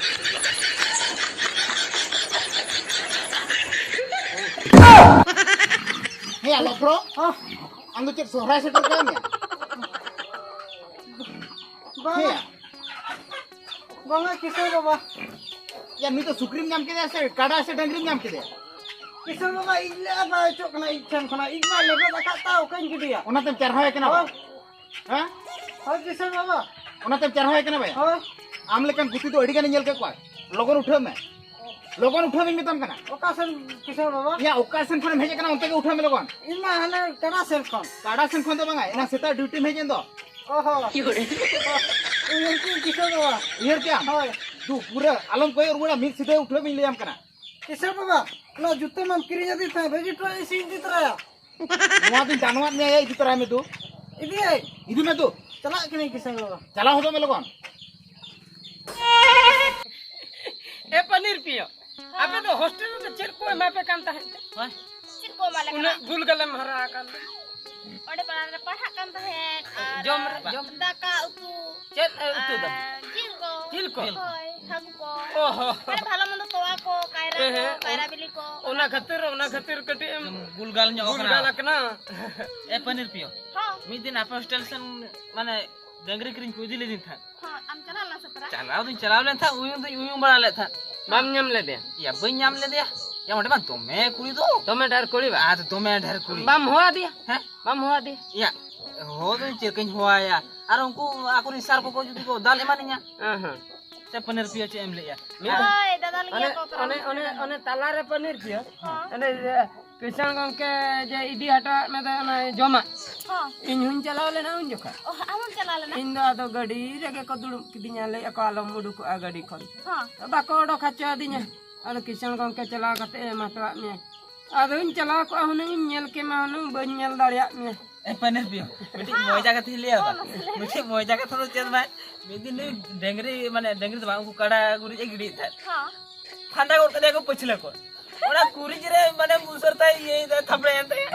ᱦᱮᱸ, ᱟᱞᱚ ᱯᱨᱚ᱾ ᱟᱢ ᱫᱚ ᱪᱮᱫ ᱥᱚᱦᱨᱟᱭ ᱥᱮᱴᱮᱨ ᱠᱟᱱ ᱢᱮᱭᱟ? ᱵᱟᱝ᱾ ᱦᱮᱸ᱾ ᱵᱟᱝᱟ, ᱠᱤᱥᱟᱹᱬ ᱵᱟᱵᱟ᱾ ᱭᱟ, ᱱᱩᱭ ᱫᱚ ᱥᱩᱠᱨᱤᱢ ᱧᱟᱢ ᱠᱮᱫᱮᱭᱟ ᱥᱮ ᱠᱟᱰᱟ ᱥᱮ ᱰᱟᱝᱨᱤᱢ ᱧᱟᱢ ᱠᱮᱫᱮᱭᱟ? ᱠᱤᱥᱟᱹᱬ ᱵᱟᱵᱟ, ᱤᱡ ᱞᱮ ᱟᱵᱟ ᱦᱚᱪᱚᱜ ᱠᱟᱱᱟ, ᱤᱡ ᱴᱷᱮᱱ ᱠᱷᱚᱱᱟᱜ᱾ ᱤᱡ ᱢᱟ ᱞᱮᱵᱮᱫ ᱟᱠᱟᱫ ᱛᱟ, ᱚᱠᱟᱧ ᱜᱤᱰᱤᱭᱟ? ᱚᱱᱟᱛᱮᱢ ᱪᱟᱨᱦᱟᱣ ᱮ ᱠᱟᱱᱟ ᱵᱟ? ᱦᱳᱭ᱾ ᱦᱮᱸ? ᱦᱳᱭ, ᱠᱤᱥᱟᱹᱬ ᱵᱟᱵᱟ᱾ ᱚᱱᱟᱛᱮᱢ ᱪᱟᱨᱦᱟᱣ ᱮ ᱠᱟᱱᱟ ᱵᱟ? ᱦᱳᱭ᱾ ᱟᱢ ᱞᱮᱠᱟᱱ ᱜᱩᱯᱤ ᱫᱚ ᱟᱹᱰᱤ ᱜᱟᱱᱤᱧ ᱧᱮᱞ ᱠᱮᱫ ᱠᱚᱣᱟ᱾ ᱞᱚᱜᱚᱱ ᱩᱴᱷᱟᱹᱣ ᱢᱮ᱾ ᱞᱚᱜᱚᱱ ᱩᱴᱷᱟᱹᱣ ᱢᱮᱧ ᱢᱮᱛᱟᱢ ᱠᱟᱱᱟ᱾ ᱚᱠᱟ ᱥᱮᱱ ᱠᱤᱥᱟᱹᱬ ᱵᱟᱵᱟ? ᱭᱟ, ᱚᱠᱟ ᱥᱮᱱ ᱠᱷᱚᱱᱮᱢ ᱦᱮᱡ ᱟᱠᱟᱱᱟ, ᱚᱱᱛᱮ ᱜᱮ ᱩᱴᱷᱟᱹᱣ ᱢᱮ ᱞᱚᱜᱚᱱ᱾ ᱤᱧ ᱢᱟ ᱦᱟᱱᱮ ᱠᱟᱰᱟ ᱥᱮᱱ ᱠᱷᱚᱱ᱾ ᱠᱟᱰᱟ ᱥᱮᱱ ᱠᱷᱚᱱ ᱫᱚ ᱵᱟᱝᱟ, ᱮᱱᱟᱝ ᱥᱮᱛᱟᱜ ᱰᱤᱭᱩᱴᱤᱢ ᱦᱮᱡ ᱮᱱ ᱫᱚ᱾ ᱚ ᱦᱚᱸ᱾ ᱩᱭᱦᱟᱹᱨ ᱠᱮᱫᱟᱹᱧ ᱠᱤᱥᱟᱹᱬ ᱵᱟᱵᱟ᱾ ᱩᱭᱦᱟᱹᱨ ᱠᱮᱫᱟᱢ? ᱦᱳᱭ᱾ ᱫᱩ, ᱯᱩᱨᱟᱹ ᱟᱞᱚᱢ ᱠᱚᱭᱚᱜ ᱨᱩᱣᱟᱹᱲᱟ, ᱢᱤᱫ ᱥᱤᱫᱷᱟᱹ ᱩᱴᱷᱟᱹᱣ ᱢᱮᱧ ᱞᱟᱹᱭᱟᱢ ᱠᱟᱱᱟ᱾ ᱠᱤᱥᱟᱹᱬ ᱵᱟᱵᱟ, ᱚᱱᱟ ᱡᱩᱛᱟᱹ ᱢᱟᱢ ᱠᱤᱨᱤᱧ ᱟᱹᱫᱤᱧ ᱛᱟᱦᱮᱸᱫ, ᱵᱷᱟᱹᱜᱤ ᱴᱚᱜ ᱤᱧ ᱤᱫᱤ ᱛᱚᱨᱟᱭᱟ᱾ ᱱᱚᱣᱟ ᱫᱚᱧ ᱫᱟᱱᱣᱟᱫ ᱢᱮᱭᱟ, ᱭᱟ, ᱤᱫᱤ ᱛᱚᱨᱟᱭ ᱢᱮ ᱫᱩ᱾ ᱤᱫᱤᱭᱟᱹᱧ᱾ ᱤᱫᱤ ᱢᱮ ᱫᱩ᱾ ᱪᱟᱞᱟᱜ ᱠᱟᱹᱱᱟᱹᱧ ᱠᱤᱥᱟᱹᱬ ᱵᱟᱵᱟ᱾ ᱪᱟᱞᱟᱣ ᱦᱚᱫᱚᱜ ᱢᱮ ᱞᱚᱜᱚᱱ᱾ ᱮ ᱯᱟᱱᱤᱨ ᱯᱤᱭᱳ, ᱟᱯᱮ ᱫᱚ ᱦᱳᱥᱴᱮᱞ ᱨᱮᱫᱚ ᱪᱮᱫ ᱠᱚ ᱮᱢᱟ ᱯᱮ ᱠᱟᱱ ᱛᱟᱦᱮᱸᱫ ᱛᱮ? ᱦᱳᱭ᱾ ᱪᱮᱫ ᱠᱚ ᱮᱢᱟ ᱞᱮ ᱠᱟᱱᱟ? ᱩᱱᱟᱹᱜ ᱜᱩᱞᱜᱟᱞᱮᱢ ᱦᱟᱨᱟ ᱟᱠᱟᱱ ᱫᱚ᱾ ᱚᱸᱰᱮ ᱯᱟᱲᱦᱟᱣ ᱨᱮ ᱯᱟᱲᱦᱟᱜ ᱠᱟᱱ ᱛᱟᱦᱮᱸᱫ ᱟᱨ ᱡᱚᱢ ᱨᱮ, ᱡᱚᱢ᱾ ᱫᱟᱠᱟ ᱩᱛᱩ᱾ ᱪᱮᱫ ᱩᱛᱩ ᱫᱚ? ᱟᱨ ᱡᱤᱞ ᱠᱚ᱾ ᱡᱤᱞ ᱠᱚ? ᱦᱳᱭ, ᱦᱟᱹᱠᱩ ᱠᱚ᱾ ᱚ ᱦᱚ᱾ ᱟᱨ ᱵᱷᱟᱞᱚ ᱢᱚᱱᱫᱚ ᱛᱚᱣᱟ ᱠᱚ, ᱠᱟᱭᱨᱟ ᱦᱮᱸ, ᱠᱚ, ᱦᱮᱸ, ᱠᱟᱭᱨᱟ ᱵᱤᱞᱤ ᱠᱚ᱾ ᱚᱱᱟ ᱠᱷᱟᱹᱛᱤᱨ, ᱚᱱᱟ ᱠᱷᱟᱹᱛᱤᱨ ᱠᱟᱹᱴᱤᱡ ᱮᱢ ᱜᱩᱞᱜᱟᱞ ᱧᱚᱜ ᱟᱠᱟᱱᱟ᱾ ᱜᱩᱞᱜᱟᱞ ᱟᱠᱟᱱᱟ᱾ ᱮ ᱯᱟᱱᱤᱨ ᱯᱤᱭᱳ᱾ ᱦᱚᱸ᱾ ᱢᱤᱫ ᱫᱤᱱ ᱟᱯᱮ ᱦᱳᱥᱴᱮᱞ ᱥᱮᱱ ᱢᱟᱱᱮ ᱰᱟᱹᱝᱨᱤ ᱠᱤᱨᱤᱧ ᱠᱚ ᱤᱫᱤ ᱞᱤᱫᱤᱧ ᱛᱟᱦᱮᱸᱫ᱾ ᱦᱚᱸ, ᱟᱢ ᱪᱟᱞᱟᱣ ᱞᱮᱱᱟ ᱥᱮ ᱯᱮᱨᱟ? ᱪᱟᱞᱟᱣ ᱫᱚᱧ ᱪᱟᱞᱟᱣ ᱞᱮᱱ ᱛᱟᱦᱮᱸᱫ, ᱩᱭᱩᱝ ᱫᱚᱧ ᱩᱭᱩᱝ ᱵᱟᱲᱟ ᱞᱮᱫ ᱛᱟᱦᱮᱸᱫ᱾ ᱵᱟᱢ ᱧᱟᱢ ᱞᱮᱫᱮᱭᱟ? ᱭᱟ, ᱵᱟᱹᱧ ᱧᱟᱢ ᱞᱮᱫᱮᱭᱟ᱾ ᱭᱟ, ᱚᱸᱰᱮ ᱢᱟ ᱫᱚᱢᱮ ᱠᱩᱲᱤ ᱫᱚ᱾ ᱫᱚᱢᱮ ᱰᱷᱮᱨ ᱠᱩᱲᱤ ᱵᱟ? ᱟᱨ ᱫᱚᱢᱮ ᱰᱷᱮᱨ ᱠᱩᱲᱤ᱾ ᱵᱟᱢ ᱦᱚᱦᱚ ᱟᱫᱮᱭᱟ? ᱦᱮᱸ? ᱵᱟᱢ ᱦᱚᱦᱚ ᱟᱫᱮᱭᱟ? ᱭᱟ, ᱦᱚᱦᱚ ᱫᱚᱧ ᱪᱮᱫ ᱞᱮᱠᱟᱧ ᱦᱚᱦᱚᱣᱟᱭᱟ? ᱟᱨ ᱩᱱᱠᱩ ᱟᱠᱚᱨᱮᱱ ᱥᱟᱨ ᱠᱚᱠᱚ ᱡᱩᱫᱤ ᱠᱚ ᱫᱟᱞ ᱮᱢᱟᱱᱤᱧᱟ᱾ ᱦᱮᱸ, ᱦᱮᱸ᱾ ᱥᱮ ᱯᱟᱹᱱᱤᱨ ᱯᱤᱭᱳ ᱪᱮᱫ ᱮᱢ ᱞᱟᱹᱭᱮᱜᱼᱟ? ᱢᱤᱫ ᱦᱳᱭ, ᱫᱟᱫᱟ ᱞᱟᱹᱜᱤᱫ ᱚᱱᱮ, ᱠᱚ ᱯᱟᱨᱚᱢ ᱚᱱᱮ, ᱚᱱᱮ, ᱠᱟᱱᱟ᱾ ᱚᱱᱮ ᱛᱟᱞᱟᱨᱮ ᱯᱟᱹᱱᱤᱨ ᱯᱤᱭᱳ᱾ ᱦᱚᱸ᱾ ᱚᱱᱮ, ᱤᱭᱟᱹ, ᱠᱤᱥᱟᱹᱬ ᱜᱚᱢᱠᱮ ᱡᱮ ᱤᱫᱤ ᱦᱚᱴᱚᱣᱟᱫ ᱢᱮ ᱫᱚ ᱚᱱᱟ ᱡᱚᱢᱟᱜ᱾ ᱦᱚᱸ᱾ ᱤᱧ ᱦᱚᱸᱧ ᱪᱟᱞᱟᱣ ᱞᱮᱱᱟ ᱩᱱ ᱡᱚᱠᱷᱚᱱ᱾ ᱚ, ᱟᱢ ᱦᱚᱸᱢ ᱪᱟᱞᱟᱣ ᱞᱮᱱᱟ? ᱤᱧ ᱫᱚ ᱟᱫᱚ ᱜᱟᱹᱰᱤ ᱨᱮᱜᱮ ᱠᱚ ᱫᱩᱲᱩᱵ ᱠᱤᱫᱤᱧᱟ, ᱞᱟᱹᱭᱮᱫ ᱟᱠᱚ ᱟᱞᱚᱢ ᱩᱰᱩᱠᱚᱜᱼᱟ ᱜᱟᱹᱰᱤ ᱠᱷᱚᱱ᱾ ᱦᱚᱸ᱾ ᱵᱟᱠᱚ ᱚᱰᱚᱠ ᱦᱚᱪᱚ ᱟᱹᱫᱤᱧᱟ᱾ ᱟᱫᱚ ᱠᱤᱥᱟᱹᱬ ᱜᱚᱢᱠᱮ ᱪᱟᱞᱟᱣ ᱠᱟᱛᱮ ᱮ ᱮᱢᱟ ᱦᱚᱴᱚᱣᱟᱫ ᱢᱮᱭᱟ᱾ ᱟᱫᱚᱧ ᱪᱟᱞᱟᱣ ᱠᱚᱜᱼᱟ ᱦᱩᱱᱟᱹᱝ, ᱤᱧ ᱧᱮᱞ ᱠᱮᱢᱟ ᱦᱩᱱᱟᱹᱝ, ᱵᱟᱹᱧ ᱧᱮᱞ ᱫᱟᱲᱮᱭᱟᱜ ᱢᱮᱭᱟ᱾ ᱮ, ᱯᱟᱹᱱᱤᱨ ᱯᱤᱭᱳ, ᱢᱤᱫᱴᱤᱡ ᱢᱚᱡᱟ ᱠᱟᱛᱷᱟᱧ ᱞᱟᱹᱭᱟ ᱵᱟᱝ? ᱢᱤᱫᱴᱤᱡ ᱢᱚᱡᱟ ᱠᱟᱛᱷᱟ ᱫᱚ ᱪᱮᱫ ᱵᱟᱝ, ᱢᱤᱫ ᱫᱤᱱ ᱱᱩᱭ ᱰᱟᱹᱝᱨᱤ, ᱢᱟᱱᱮ, ᱰᱟᱹᱝᱨᱤ ᱫᱚ ᱵᱟᱝ, ᱩᱱᱠᱩ ᱠᱟᱰᱟ ᱜᱩᱨᱤᱡ ᱮ ᱜᱤᱰᱤᱭᱮᱫ ᱛᱟᱦᱮᱸᱫ᱾ ᱦᱮᱸ᱾ ᱯᱷᱟᱸᱫᱟ ᱜᱚᱫ ᱠᱟᱫᱮᱭᱟ ᱠᱚ ᱯᱟᱹᱪᱷᱞᱟᱹ ᱠᱚ᱾ ᱚᱱᱟ ᱜᱩᱨᱤᱡ ᱨᱮ, ᱢᱟᱱᱮ, ᱢᱩᱥᱟᱹᱨ ᱛᱟᱭ ᱤᱭᱟᱹᱭᱮᱫᱟ, ᱛᱷᱟᱯᱲᱮ ᱮᱱ ᱛᱟᱭᱟ᱾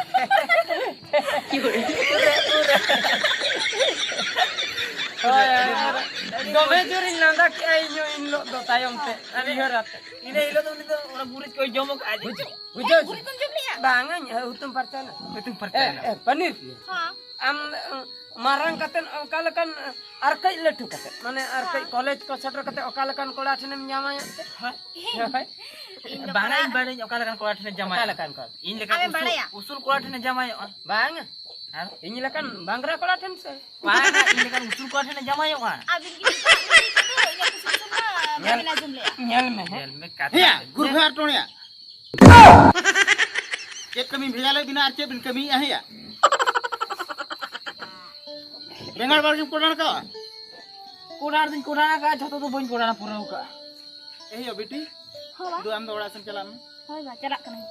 ᱦᱳᱭ, ᱟᱨ ᱫᱚᱢᱮ ᱡᱳᱨᱤᱧ ᱞᱟᱸᱫᱟ ᱠᱮᱜᱼᱟ ᱤᱧ ᱦᱚᱸ ᱤᱱ ᱦᱤᱞᱳᱜ ᱫᱚ ᱛᱟᱭᱚᱢ ᱛᱮ, ᱩᱭᱦᱟᱹᱨ ᱟᱛᱮ᱾ ᱤᱱᱟᱹ ᱦᱤᱞᱳᱜ ᱫᱚ ᱩᱱᱤ ᱫᱚ ᱚᱱᱟ ᱜᱩᱨᱤᱡ ᱠᱚᱭ ᱡᱚᱢ ᱠᱟᱜᱼᱟ᱾ ᱵᱩᱡᱷᱟᱹᱣ? ᱵᱩᱡᱷᱟᱹᱣ? ᱜᱩᱨᱤᱡ ᱠᱚᱢ ᱡᱚᱢ ᱞᱮᱜᱼᱟ? ᱵᱟᱝᱟ, ᱤᱧ ᱦᱩᱛᱩᱢ ᱯᱷᱟᱨᱪᱟ ᱮᱱᱟ᱾ ᱦᱩᱛᱩᱢ ᱯᱷᱟᱨᱪᱟ ᱮ, ᱮᱱᱟ᱾ ᱮ, ᱯᱟᱱᱤᱨ᱾ ᱦᱮᱸ᱾ ᱟᱢ, ᱮ, ᱢᱟᱨᱟᱝ ᱠᱟᱛᱮᱫ ᱚᱠᱟ ᱞᱮᱠᱟᱱ, ᱮ, ᱟᱨ ᱠᱟᱹᱡ ᱞᱟᱹᱴᱩ ᱠᱟᱛᱮᱫ, ᱢᱟᱱᱮ ᱟᱨ ᱠᱟᱹᱡ ᱦᱮᱸ᱾ ᱠᱚᱞᱮᱡᱽ ᱠᱚ ᱥᱮᱴᱮᱨ ᱠᱟᱛᱮᱫ ᱚᱠᱟ ᱞᱮᱠᱟᱱ ᱠᱚᱲᱟ ᱴᱷᱮᱱᱮᱢ ᱡᱟᱶᱟᱭᱚᱜ ᱛᱮ? ᱦᱮᱸ᱾ ᱦᱳᱭ᱾ ᱤᱧ ᱫᱚ ᱵᱟᱝᱟ, ᱵᱟᱲᱟᱭ ᱤᱧ ᱵᱟᱲᱟᱭᱟᱹᱧ ᱚᱠᱟ ᱞᱮᱠᱟᱱ ᱠᱚᱲᱟ ᱴᱷᱮᱱᱮ ᱡᱟᱶᱟᱭᱚᱜᱼᱟ᱾ ᱚᱠᱟ ᱞᱮᱠᱟᱱ ᱠᱚᱲᱟ? ᱤᱧ ᱞᱮᱠᱟᱱ ᱟᱢᱮᱢ ᱩᱥᱩᱞ, ᱵᱟᱲᱟᱭᱟ? ᱩᱥᱩᱞ ᱠᱚᱲᱟ ᱴᱷᱮᱱᱮ ᱡᱟᱶᱟᱭᱚᱜᱼᱟ᱾ ᱵᱟᱝᱟ᱾ ᱟᱨ? ᱤᱧ ᱞᱮᱠᱟᱱ ᱵᱟᱝᱨᱟ ᱠᱚᱲᱟ ᱴᱷᱮᱱ ᱥᱮ? ᱵᱟᱝᱟ, ᱤᱧ ᱞᱮᱠᱟᱱ ᱩᱥᱩᱞ ᱠᱚᱲᱟ ᱴᱷᱮᱱᱮ ᱡᱟᱶᱟᱭᱚᱜᱼᱟ᱾ ᱟᱹᱵᱤᱱ ᱜᱮ ᱢᱮᱛᱟᱜ ᱞᱤᱧ ᱠᱤᱱᱛᱩ ᱤᱧᱟᱹᱜ ᱠᱩᱥᱤ ᱠᱩᱥᱤ ᱢᱟ ᱧᱮᱞ, ᱵᱟᱹᱵᱤᱱ ᱟᱸᱡᱚᱢ ᱞᱮᱜᱼᱟ᱾ ᱧᱮᱞ ᱢᱮ, ᱦᱮᱸ᱾ ᱧᱮᱞ ᱢᱮ, ᱠᱟᱛᱷᱟ ᱦᱮᱭᱟ, ᱡᱮ ᱜᱩᱨᱵᱷᱟᱹ ᱟᱨ ᱴᱚᱬᱮᱭᱟ᱾ ᱪᱮᱫ ᱠᱟᱹᱢᱤ ᱵᱷᱮᱡᱟ ᱞᱮᱫ ᱵᱤᱱᱟ ᱟᱨ ᱪᱮᱫ ᱵᱤᱱ ᱠᱟᱹᱢᱤᱭᱮᱫᱼᱟ ᱦᱮᱭᱟ? ᱵᱮᱸᱜᱟᱲ ᱵᱟᱲᱜᱮᱢ ᱠᱚᱰᱟᱲ ᱠᱟᱜᱼᱟ? ᱠᱚᱰᱟᱲ ᱫᱚᱧ ᱠᱚᱰᱟᱲ ᱠᱟᱜᱼᱟ, ᱡᱷᱚᱛᱚ ᱫᱚ ᱵᱟᱹᱧ ᱠᱚᱰᱟᱲ ᱯᱩᱨᱟᱹᱣ ᱠᱟᱜᱼᱟ᱾ ᱮ ᱦᱮᱭᱟ ᱵᱤᱴᱤ, ᱦᱚᱸ ᱵᱟ᱾ ᱫᱩ ᱟᱢ ᱫᱚ ᱚᱲᱟᱜ ᱥᱮᱱ ᱪᱟᱞᱟᱜ ᱢᱮ᱾ ᱦᱳᱭ ᱵᱟ, ᱪᱟᱞᱟᱜ ᱠᱟᱹᱱᱟᱹᱧ᱾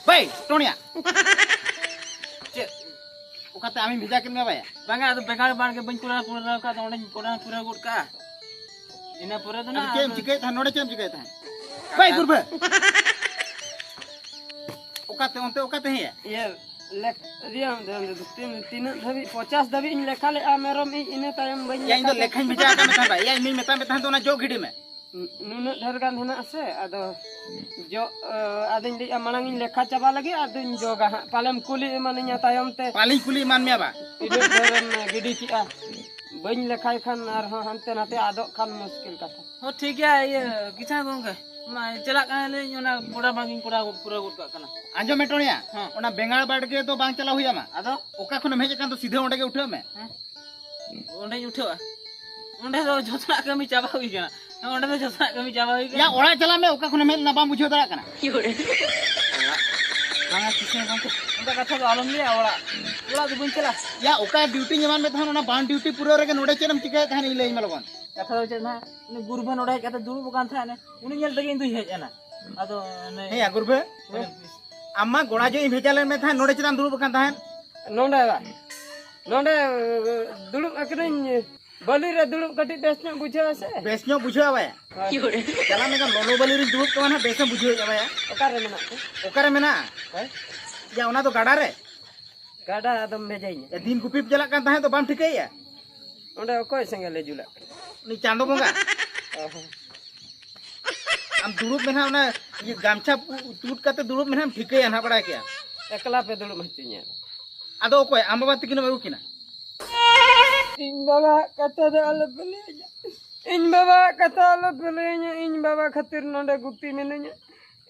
ᱵᱟᱭ, ᱴᱚᱬᱮᱭᱟ᱾ ᱪᱮᱫ? ᱚᱠᱟᱛᱮ ᱟᱢᱤᱧ ᱵᱷᱮᱡᱟ ᱠᱮᱫ ᱢᱮᱭᱟ ᱵᱟᱭᱟ? ᱵᱟᱝᱟ, ᱟᱫᱚ ᱵᱮᱸᱜᱟᱲ ᱵᱟᱲᱜᱮ ᱵᱟᱹᱧ ᱠᱚᱰᱟᱲ ᱯᱩᱨᱟᱹᱣ ᱠᱟᱜᱼᱟ, ᱟᱫᱚ ᱚᱸᱰᱮᱧ ᱠᱚᱰᱟᱲ ᱯᱩᱨᱟᱹᱣ ᱜᱚᱫ ᱠᱟᱜᱼᱟ᱾ ᱤᱱᱟᱹ ᱯᱚᱨᱮ ᱫᱚ ᱟᱫᱚ ᱱᱟᱜ ᱪᱮᱫ ᱮᱢ ᱟᱫᱚ ᱪᱤᱠᱟᱹᱭᱮᱫ ᱛᱟᱦᱮᱸᱫ? ᱱᱚᱰᱮ ᱪᱮᱫ ᱮᱢ ᱪᱤᱠᱟᱹᱭᱮᱫ ᱛᱟᱦᱮᱸᱫ? ᱵᱟᱭ ᱜᱩᱨᱵᱟᱹ᱾ ᱚᱠᱟᱛᱮ, ᱚᱱᱛᱮ ᱚᱠᱟᱛᱮ ᱦᱮᱸᱭᱟ? ᱤᱭᱟᱹ, ᱞᱮᱠ-, ᱤᱭᱟᱹ, ᱛᱤᱱ-, ᱛᱤᱱᱟᱹᱜ ᱫᱷᱟᱹᱵᱤᱡ? ᱯᱚᱪᱟᱥ ᱫᱷᱟᱹᱵᱤᱡ ᱤᱧ ᱞᱮᱠᱷᱟ ᱞᱮᱜᱼᱟ ᱢᱮᱨᱚᱢ, ᱤᱧ ᱤᱱᱟᱹ ᱛᱟᱭᱚᱢ ᱵᱟᱹᱧ ᱭᱟ, ᱤᱧ ᱫᱚ ᱞᱮᱠᱷᱟ ᱞᱮᱠᱷᱟᱧ ᱢᱮᱛᱟᱜ ᱠᱟᱱ ᱢᱮ ᱛᱟᱦᱮᱸᱫ ᱵᱟᱭ᱾ ᱭᱟ, ᱤᱧ ᱢᱟᱧ ᱢᱮᱛᱟᱜ ᱢᱮ ᱛᱟᱦᱮᱸᱫ ᱫᱚ ᱚᱱᱟ ᱡᱚᱜ ᱜᱤᱰᱤ ᱢᱮ᱾ ᱱᱩᱱᱟᱹᱜ ᱰᱷᱮᱨ ᱜᱟᱱ ᱦᱮᱱᱟᱜᱼᱟ ᱥᱮ, ᱟᱫᱚ ᱡᱚᱜ, ᱟᱫᱚᱧ ᱞᱟᱹᱭᱮᱫᱼᱟ, ᱢᱟᱲᱟᱝ ᱤᱧ ᱞᱮᱠᱷᱟ ᱪᱟᱵᱟ ᱞᱮᱜᱮ, ᱟᱫᱚᱧ ᱡᱚᱜᱟ ᱦᱟᱸᱜ᱾ ᱯᱟᱞᱮᱢ ᱠᱩᱞᱤ ᱮᱢᱟᱱᱤᱧᱟ ᱛᱟᱭᱚᱢ ᱛᱮ᱾ ᱯᱟᱞᱮᱧ ᱠᱩᱞᱤ ᱮᱢᱟᱱ ᱢᱮᱭᱟ ᱵᱟ? ᱛᱤᱱᱟᱹᱜ ᱰᱷᱮᱨᱮᱢ ᱜᱤᱰᱤ ᱠᱮᱜᱼᱟ? ᱵᱟᱹᱧ ᱞᱮᱠᱷᱟᱭ ᱠᱷᱟᱱ ᱟᱨᱦᱚᱸ ᱦᱟᱱᱛᱮ ᱱᱟᱛᱮ ᱟᱫᱚᱜ ᱠᱷᱟᱱ ᱢᱩᱥᱠᱤᱞ ᱠᱟᱛᱷᱟ᱾ ᱦᱚᱸ, ᱴᱷᱤᱠ ᱜᱮᱭᱟ, ᱤᱭᱟᱹ, ᱠᱤᱥᱟᱱ ᱜᱚᱝᱠᱮ, ᱢᱟ, ᱪᱟᱞᱟᱜ ᱠᱟᱱᱟᱞᱤᱧ, ᱚᱱᱟ ᱵᱚᱰᱟ ᱵᱟᱝ ᱤᱧ ᱯᱩᱨᱟᱹᱣ, ᱯᱩᱨᱟᱹᱣ ᱜᱚᱫ ᱠᱟᱜ ᱠᱟᱱᱟ᱾ ᱟᱸᱡᱚᱢ ᱢᱮ ᱴᱚᱬᱮᱭᱟ, ᱦᱮᱸ᱾ ᱚᱱᱟ ᱵᱮᱸᱜᱟᱲ ᱵᱟᱲᱜᱮ ᱫᱚ ᱵᱟᱝ ᱪᱟᱞᱟᱣ ᱦᱩᱭ ᱟᱢᱟ᱾ ᱟᱫᱚ? ᱚᱠᱟ ᱠᱷᱚᱱᱮᱢ ᱦᱮᱡ ᱟᱠᱟᱱ ᱫᱚ ᱥᱤᱫᱷᱟᱹ ᱚᱸᱰᱮ ᱜᱮ ᱩᱴᱷᱟᱹᱣ ᱢᱮ᱾ ᱦᱮᱸ? ᱚᱸᱰᱮᱧ ᱩᱴᱷᱟᱹᱣᱟ? ᱚᱸᱰᱮ ᱫᱚ ᱡᱚᱛᱚᱱᱟᱜ ᱠᱟᱹᱢᱤ ᱪᱟᱵᱟ ᱦᱩᱭ ᱠᱟᱱᱟ᱾ ᱦᱮᱸ, ᱚᱸᱰᱮ ᱫᱚ ᱡᱚᱛᱚᱱᱟᱜ ᱠᱟᱹᱢᱤ ᱪᱟᱵᱟ ᱦᱩᱭ ᱠᱟᱱᱟ᱾ ᱭᱟ, ᱚᱲᱟᱜ ᱪᱟᱞᱟᱜ ᱢᱮ, ᱚᱠᱟ ᱠᱷᱚᱱᱮᱢ ᱦᱮᱡ ᱞᱮᱱᱟ ᱵᱟᱢ ᱵᱩᱡᱷᱟᱹᱣ ᱫᱟᱲᱮᱭᱟᱜ ᱠᱟᱱᱟ? ᱚᱲᱟᱜ? ᱵᱟᱝᱟ, ᱠᱤᱥᱟᱹᱬ ᱜᱚᱢᱠᱮ, ᱚᱱᱠᱟ ᱠᱟᱛᱷᱟ ᱫᱚ ᱟᱞᱚᱢ ᱞᱟᱹᱭᱟ, ᱚᱲᱟᱜ, ᱚᱲᱟᱜ ᱫᱚ ᱵᱟᱹᱧ ᱪᱟᱞᱟᱜᱼᱟ᱾ ᱭᱟ, ᱚᱠᱟ ᱰᱤᱭᱩᱴᱤᱧ ᱮᱢᱟᱫ ᱢᱮ ᱛᱟᱦᱮᱸᱱ, ᱚᱱᱟ ᱵᱟᱝ ᱰᱤᱭᱩᱴᱤ ᱯᱩᱨᱟᱹᱣ ᱨᱮᱜᱮ ᱱᱚᱰᱮ ᱪᱮᱫ ᱮᱢ ᱪᱤᱠᱟᱹᱭᱮᱫ ᱛᱟᱦᱮᱸᱱ, ᱤᱧ ᱞᱟᱹᱭᱟᱹᱧ ᱢᱮ ᱞᱚᱜᱚᱱ᱾ ᱠᱟᱛᱷᱟ ᱫᱚ ᱪᱮᱫ ᱱᱟᱦᱟᱜ, ᱩᱱᱤ ᱜᱩᱨᱵᱷᱟᱹ ᱱᱚᱰᱮ ᱦᱮᱡ ᱠᱟᱛᱮ ᱫᱩᱲᱩᱵ ᱟᱠᱟᱱ ᱛᱟᱦᱮᱸᱱᱟ, ᱩᱱᱤ ᱧᱮᱞ ᱛᱮᱜᱮ ᱤᱧ ᱫᱩᱧ ᱦᱮᱡ ᱮᱱᱟ᱾ ᱟᱫᱚ ᱚᱱᱮ ᱦᱮᱸᱭᱟ, ᱜᱩᱨᱵᱷᱟᱹ᱾ ᱦᱮᱸ᱾ ᱟᱢ ᱢᱟ ᱜᱚᱲᱟ ᱡᱚᱜ ᱤᱧ ᱵᱷᱮᱡᱟ ᱞᱮᱫ ᱢᱮ ᱛᱟᱦᱮᱸᱫ, ᱱᱚᱰᱮ ᱪᱮᱫᱟᱜ ᱮᱢ ᱫᱩᱲᱩᱵ ᱟᱠᱟᱱ ᱛᱟᱦᱮᱸᱫ? ᱱᱚᱰᱮ ᱵᱟ᱾ ᱱᱚᱰᱮ ᱫᱩᱲᱩᱵ ᱟᱠᱟᱱᱟᱹᱧ, ᱵᱟᱹᱞᱤ ᱨᱮ ᱫᱩᱲᱩᱵ ᱠᱟᱹᱴᱤᱡ ᱵᱮᱥ ᱧᱚᱜ ᱵᱩᱡᱷᱟᱹᱜᱼᱟ ᱥᱮ᱾ ᱵᱮᱥ ᱧᱚᱜ ᱵᱩᱡᱷᱟᱹᱜᱼᱟ ᱵᱟᱭᱟ? ᱦᱳᱭ᱾ ᱪᱟᱞᱟᱜ ᱢᱮ, ᱞᱚᱞᱚ ᱵᱟᱹᱞᱤ ᱨᱤᱧ ᱫᱩᱲᱩᱵ ᱠᱚᱜᱼᱟ ᱱᱟᱦᱟᱜ, ᱵᱮᱥᱮᱢ ᱵᱩᱡᱷᱟᱹᱣᱮᱫᱼᱟ ᱵᱟᱭᱟ? ᱚᱠᱟᱨᱮ ᱢᱮᱱᱟᱜ ᱠᱚ? ᱚᱠᱟᱨᱮ ᱢᱮᱱᱟᱜᱼᱟ? ᱦᱳᱭ᱾ ᱭᱟ, ᱚᱱᱟ ᱫᱚ ᱜᱟᱰᱟ ᱨᱮ᱾ ᱜᱟᱰᱟ ᱟᱫᱚᱢ ᱵᱷᱮᱡᱟᱭᱤᱧᱟ᱾ ᱮ, ᱫᱤᱱ ᱜᱩᱯᱤᱢ ᱪᱟᱞᱟᱜ ᱠᱟᱱ ᱛᱟᱦᱮᱸᱫ ᱫᱚ, ᱵᱟᱢ ᱴᱷᱤᱠᱟᱹᱭᱮᱫᱼᱟ? ᱚᱸᱰᱮ ᱚᱠᱚᱭ ᱥᱮᱸᱜᱮᱞᱮ ᱡᱩᱞᱟᱜ ᱠᱟᱱᱟ? ᱩᱱᱤ ᱪᱟᱸᱫᱚ ᱵᱚᱸᱜᱟ᱾ ᱚ ᱦᱚᱸ᱾ ᱟᱢ ᱫᱩᱲᱩᱵ ᱢᱮ ᱱᱟᱦᱟᱜ, ᱚᱱᱟ ᱤᱭᱟᱹ ᱜᱟᱢᱪᱷᱟ ᱯᱩ-, ᱛᱩᱫ ᱠᱟᱛᱮ ᱫᱩᱲᱩᱵ ᱢᱮ ᱱᱟᱦᱟᱜ, ᱮᱢ ᱴᱷᱤᱠᱟᱹᱭᱟ ᱱᱟᱦᱟᱜ, ᱵᱟᱲᱟᱭ ᱠᱮᱭᱟ᱾ ᱮᱠᱞᱟ ᱯᱮ ᱫᱩᱲᱩᱵ ᱦᱚᱪᱚᱧᱟ᱾ ᱟᱫᱚ ᱚᱠᱚᱭ? ᱟᱢ ᱵᱟᱵᱟ ᱛᱤᱠᱤᱱ ᱮᱢ ᱟᱹᱜᱩ ᱠᱤᱱᱟ? ᱤᱧ ᱵᱟᱵᱟᱣᱟᱜ ᱠᱟᱛᱷᱟ ᱫᱚ ᱟᱞᱚᱯᱮ ᱞᱟᱹᱭᱟᱹᱧᱟ᱾ ᱤᱧ ᱵᱟᱵᱟᱣᱟᱜ ᱠᱟᱛᱷᱟ ᱟᱞᱚᱯᱮ ᱞᱟᱹᱭᱟᱹᱧᱟ᱾ ᱤᱧ ᱵᱟᱵᱟ ᱠᱷᱟᱹᱛᱤᱨ ᱱᱚᱰᱮ ᱜᱩᱯᱤ ᱢᱤᱱᱟᱹᱧᱟ᱾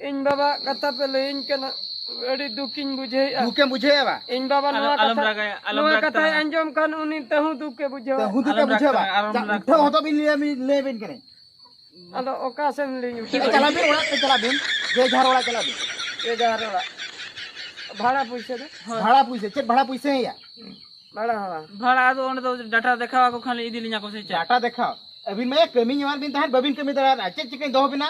ᱤᱧ ᱵᱟᱵᱟᱣᱟᱜ ᱠᱟᱛᱷᱟ ᱯᱮ ᱞᱟᱹᱭᱟᱹᱧ ᱠᱟᱱᱟ, ᱟᱹᱰᱤ ᱫᱩᱠᱤᱧ ᱵᱩᱡᱷᱟᱹᱣᱮᱫᱼᱟ᱾ ᱫᱩᱠᱮᱢ ᱵᱩᱡᱷᱟᱹᱣᱮᱫᱼᱟ ᱵᱟ? ᱤᱧ ᱵᱟᱵᱟ ᱟᱞᱚ-, ᱱᱚᱣᱟ ᱟᱞᱚᱢ ᱠᱟᱛᱷᱟ, ᱨᱟᱜᱟ, ᱟᱞᱚᱢ ᱱᱚᱣᱟ ᱨᱟᱜᱽ ᱠᱟᱛᱷᱟᱭ ᱛᱟᱞᱟᱝᱟ᱾ ᱟᱸᱡᱚᱢ ᱠᱷᱟᱱ ᱩᱱᱤ ᱛᱟᱹᱦᱩ ᱫᱩᱠᱮ ᱵᱩᱡᱷᱟᱹᱣᱟ᱾ ᱛᱟᱹᱦᱩ ᱫᱩᱠᱮ ᱟᱞᱚᱢ ᱨᱟᱜᱽ ᱵᱩᱡᱷᱟᱹᱣᱟ ᱵᱟ? ᱛᱟᱞᱟᱝᱟ, ᱟᱞᱚᱢ ᱪᱟ, ᱨᱟᱜᱽ ᱩᱴᱷᱟᱹᱣ ᱛᱟᱞᱟᱝᱟ᱾ ᱦᱚᱛᱚ ᱵᱤᱱ ᱞᱟᱹᱭᱟ, ᱞᱟᱹᱭ ᱟᱵᱤᱱ ᱠᱟᱹᱱᱟᱹᱧ᱾ ᱟᱫᱚ ᱚᱠᱟ ᱥᱮᱱ ᱞᱤᱧ ᱩᱴᱷᱟᱹᱣᱟ? ᱪᱟᱞᱟᱜ ᱵᱤᱱ ᱚᱲᱟᱜ ᱛᱮ, ᱪᱟᱞᱟᱜ ᱵᱤᱱ᱾ ᱡᱮ ᱡᱟᱦᱟᱨ ᱚᱲᱟᱜ ᱪᱟᱞᱟᱜ ᱵᱤᱱ᱾ ᱡᱮ ᱡᱟᱦᱟᱨ ᱚᱲᱟᱜ᱾ ᱵᱷᱟᱲᱟ ᱯᱩᱭᱥᱟᱹ ᱫᱚ? ᱦᱳᱭ᱾ ᱵᱷᱟᱲᱟ ᱯᱩᱭᱥᱟᱹ? ᱪᱮᱫ ᱵᱷᱟᱲᱟ ᱯᱩᱭᱥᱟᱹᱭᱟ? ᱵᱷᱟᱲᱟ, ᱵᱷᱟᱲᱟ᱾ ᱵᱷᱟᱲᱟ ᱫᱚ ᱚᱸᱰᱮ ᱫᱚ ᱰᱟᱴᱟ ᱫᱮᱠᱷᱟᱣ ᱟᱠᱚ ᱠᱷᱟᱱ ᱤᱫᱤ ᱞᱤᱧᱟ ᱠᱚ ᱥᱮ ᱪᱮᱫ? ᱰᱟᱴᱟ ᱫᱮᱠᱷᱟᱣ? ᱟᱹᱵᱤᱱ ᱢᱟ ᱠᱟᱹᱢᱤ ᱧᱟᱢᱟᱫ ᱵᱤᱱ ᱛᱟᱦᱮᱸᱫ, ᱵᱟᱹᱵᱤᱱ ᱠᱟᱹᱢᱤ ᱫᱟᱲᱮᱭᱟᱫᱟ᱾ ᱪᱮᱫ ᱪᱤᱠᱟᱹᱧ ᱫᱚᱦᱚ ᱵᱤᱱᱟ?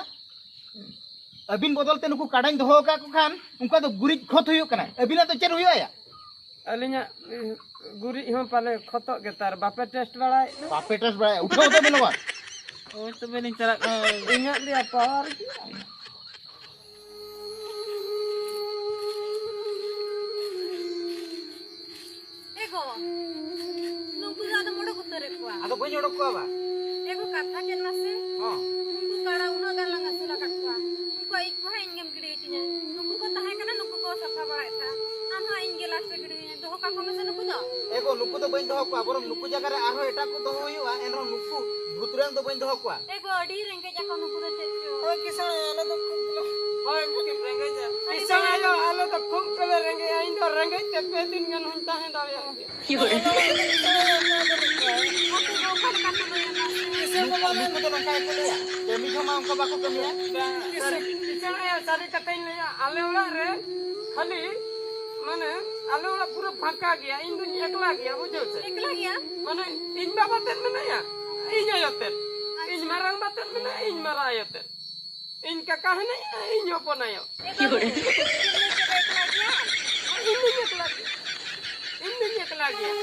ᱟᱹᱵᱤᱱ ᱵᱚᱫᱚᱞ ᱛᱮ ᱱᱩᱠᱩ ᱠᱟᱰᱟᱧ ᱫᱚᱦᱚ ᱟᱠᱟᱫ ᱠᱚ ᱠᱷᱟᱱ, ᱩᱱᱠᱩᱣᱟᱜ ᱫᱚ ᱜᱩᱨᱤᱡ ᱠᱷᱚᱛ ᱦᱩᱭᱩᱜ ᱠᱟᱱᱟ᱾ ᱟᱹᱵᱤᱱᱟᱜ ᱫᱚ ᱪᱮᱫ ᱦᱩᱭᱩᱜᱼᱟ ᱭᱟ? ᱟᱹᱞᱤᱧᱟᱜ, ᱩᱸ, ᱜᱩᱨᱤᱡ ᱦᱚᱸ ᱯᱟᱞᱮ ᱠᱷᱚᱛᱚᱜ ᱜᱮ ᱛᱟᱨ, ᱵᱟᱯᱮ ᱴᱮᱥᱴ ᱵᱟᱲᱟᱭᱮᱫ ᱫᱚ? ᱵᱟᱯᱮ ᱴᱮᱥᱴ ᱵᱟᱲᱟᱭᱟ? ᱩᱴᱷᱟᱹᱣ ᱫᱚ ᱵᱟᱹᱱᱩᱜᱼᱟ᱾ ᱳᱭ ᱛᱚᱵᱮ ᱞᱤᱧ ᱪᱟᱞᱟᱜ ᱠᱟᱱᱟ᱾ ᱤᱧᱟᱹᱜ ᱫᱚᱭᱟ ᱯᱟᱣᱟᱨ ᱜᱮᱭᱟ᱾ ᱮ ᱜᱚ, ᱱᱩᱠᱩ ᱫᱚ ᱟᱫᱚᱢ ᱚᱰᱚᱠ ᱩᱛᱟᱹᱨᱮᱫ ᱠᱚᱣᱟ᱾ ᱟᱫᱚ ᱵᱟᱹᱧ ᱚᱰᱚᱠ ᱠᱚᱣᱟ ᱵᱟ᱾ ᱮ ᱜᱚ, ᱠᱟᱛᱷᱟ ᱪᱮᱫ ᱢᱟᱥᱮ? ᱦᱚᱸ᱾ ᱩᱱᱠᱩ ᱠᱟᱲᱟ ᱩᱱᱟᱹᱜ ᱜᱟᱱ ᱞᱟᱝ ᱟᱹᱥᱩᱞ ᱟᱠᱟᱫ ᱠᱚᱣᱟ᱾ ᱩᱱᱠᱩᱣᱟᱜ ᱤᱡ ᱠᱚᱦᱚᱸ ᱤᱧ ᱜᱮᱢ ᱜᱤᱰᱤ ᱦᱚᱪᱚᱧᱟ᱾ ᱱᱩᱠᱩ ᱠᱚ ᱛᱟᱦᱮᱸ ᱠᱟᱱᱟ, ᱱᱩᱠᱩ ᱠᱚ ᱥᱟᱯᱷᱟ ᱵᱟᱲᱟᱭᱮᱫ ᱛᱟᱦᱮᱸᱫ᱾ ᱟᱢ ᱦᱚᱸ ᱤᱧ ᱜᱮ ᱞᱟᱥᱴ ᱨᱮ ᱜᱤᱰᱤ ᱦᱚᱪᱚᱧᱟ᱾ ᱫᱚᱦᱚ ᱠᱟᱠᱚ ᱢᱮᱥᱮ ᱱᱩᱠᱩ ᱫᱚ᱾ ᱮ ᱜᱚ, ᱱᱩᱠᱩ ᱫᱚ ᱵᱟᱹᱧ ᱫᱚᱦᱚ ᱠᱚᱣᱟ, ᱵᱚᱨᱚᱝ ᱱᱩᱠᱩ ᱡᱟᱭᱜᱟ ᱨᱮ ᱟᱨᱦᱚᱸ ᱮᱴᱟᱜ ᱠᱚ ᱫᱚᱦᱚ ᱦᱩᱭᱩᱜᱼᱟ, ᱮᱱᱨᱮᱦᱚᱸ ᱱᱩᱠᱩ ᱵᱷᱩᱛᱨᱟᱹᱝ ᱫᱚ ᱵᱟᱹᱧ ᱫᱚᱦᱚ ᱠᱚᱣᱟ᱾ ᱮ ᱜᱚ, ᱟᱹᱰᱤ ᱨᱮᱸᱜᱮᱡ ᱟᱠᱚ ᱱᱩᱠᱩ ᱫᱚ ᱪᱮᱫ ᱪᱚ᱾ ᱦᱳᱭ, ᱠᱤᱥᱟᱹᱬ ᱟᱭᱳ, ᱟᱞᱮ ᱫᱚ ᱠᱷᱩᱵ ᱞᱮ ᱦᱳᱭ, ᱠᱤᱥᱟᱹᱬ ᱟᱭᱳ, ᱟᱞᱮ ᱫᱚ ᱠᱷᱩᱵ ᱜᱮᱞᱮ ᱨᱮᱸᱜᱮᱡᱼᱟ᱾ ᱤᱧ ᱫᱚ ᱨᱮᱸᱜᱮᱡ ᱛᱮ ᱯᱮ ᱫᱤᱱ ᱜᱟᱱ ᱦᱚᱸᱧ ᱛᱟᱦᱮᱸ ᱫᱟᱲᱮᱭᱟᱜ ᱜᱮᱭᱟ᱾ ᱟᱯᱮ ᱫᱚ ᱚᱠᱟ ᱞᱮᱠᱟ ᱯᱮ ᱞᱟᱹᱭᱟ ᱢᱟᱥᱮ? ᱱᱩᱠᱩ ᱫᱚ ᱱᱚᱝᱠᱟ ᱜᱮᱠᱚ ᱞᱟᱹᱭᱟ, ᱠᱟᱹᱢᱤ ᱡᱚᱢᱟ ᱚᱱᱠᱟ ᱵᱟᱠᱚ ᱠᱟᱹᱢᱤᱭᱟ᱾ ᱵᱟᱝ, ᱥᱟᱹᱨᱤ, ᱠᱤᱥᱟᱹᱬ ᱟᱭᱳ, ᱥᱟᱹᱨᱤ ᱠᱟᱛᱷᱟᱧ ᱞᱟᱹᱭᱟ, ᱟᱞᱮ ᱚᱲᱟᱜ ᱨᱮ ᱠᱷᱟᱹᱞᱤ, ᱢᱟᱱᱮ, ᱟᱞᱮ ᱚᱲᱟᱜ ᱯᱩᱨᱟᱹ ᱯᱷᱟᱸᱠᱟ ᱜᱮᱭᱟ, ᱤᱧ ᱫᱩᱧ ᱮᱠᱞᱟ ᱜᱮᱭᱟ, ᱵᱩᱡᱷᱟᱹᱣ ᱥᱮ? ᱮᱠᱞᱟ ᱜᱮᱭᱟ? ᱢᱟᱱᱮ, ᱤᱧ ᱵᱟᱵᱟ ᱛᱮᱫ ᱢᱮᱱᱟᱭᱟ, ᱤᱧ ᱟᱭᱳ ᱛᱮᱫ, ᱤᱧ ᱟᱪᱪᱷᱟ᱾ ᱢᱟᱨᱟᱝ ᱵᱟ ᱛᱮᱫ ᱢᱮᱱᱟᱭᱟ, ᱤᱧ ᱢᱟᱨᱟᱝ ᱟᱭᱳ ᱛᱮᱫ, ᱤᱧ ᱠᱟᱠᱟ ᱦᱮᱱᱟᱭᱟ, ᱤᱧ ᱦᱚᱯᱚᱱ ᱟᱭᱳ᱾ ᱮ ᱵᱟᱹᱵᱩ, ᱪᱮᱫ ᱮᱢ ᱞᱟᱹᱭ ᱠᱮᱫᱟ? ᱤᱧ ᱫᱩᱧ ᱮᱠᱞᱟ ᱜᱮᱭᱟ᱾ ᱤᱧ ᱫᱩᱧ ᱮᱠᱞᱟ ᱜᱮᱭᱟ᱾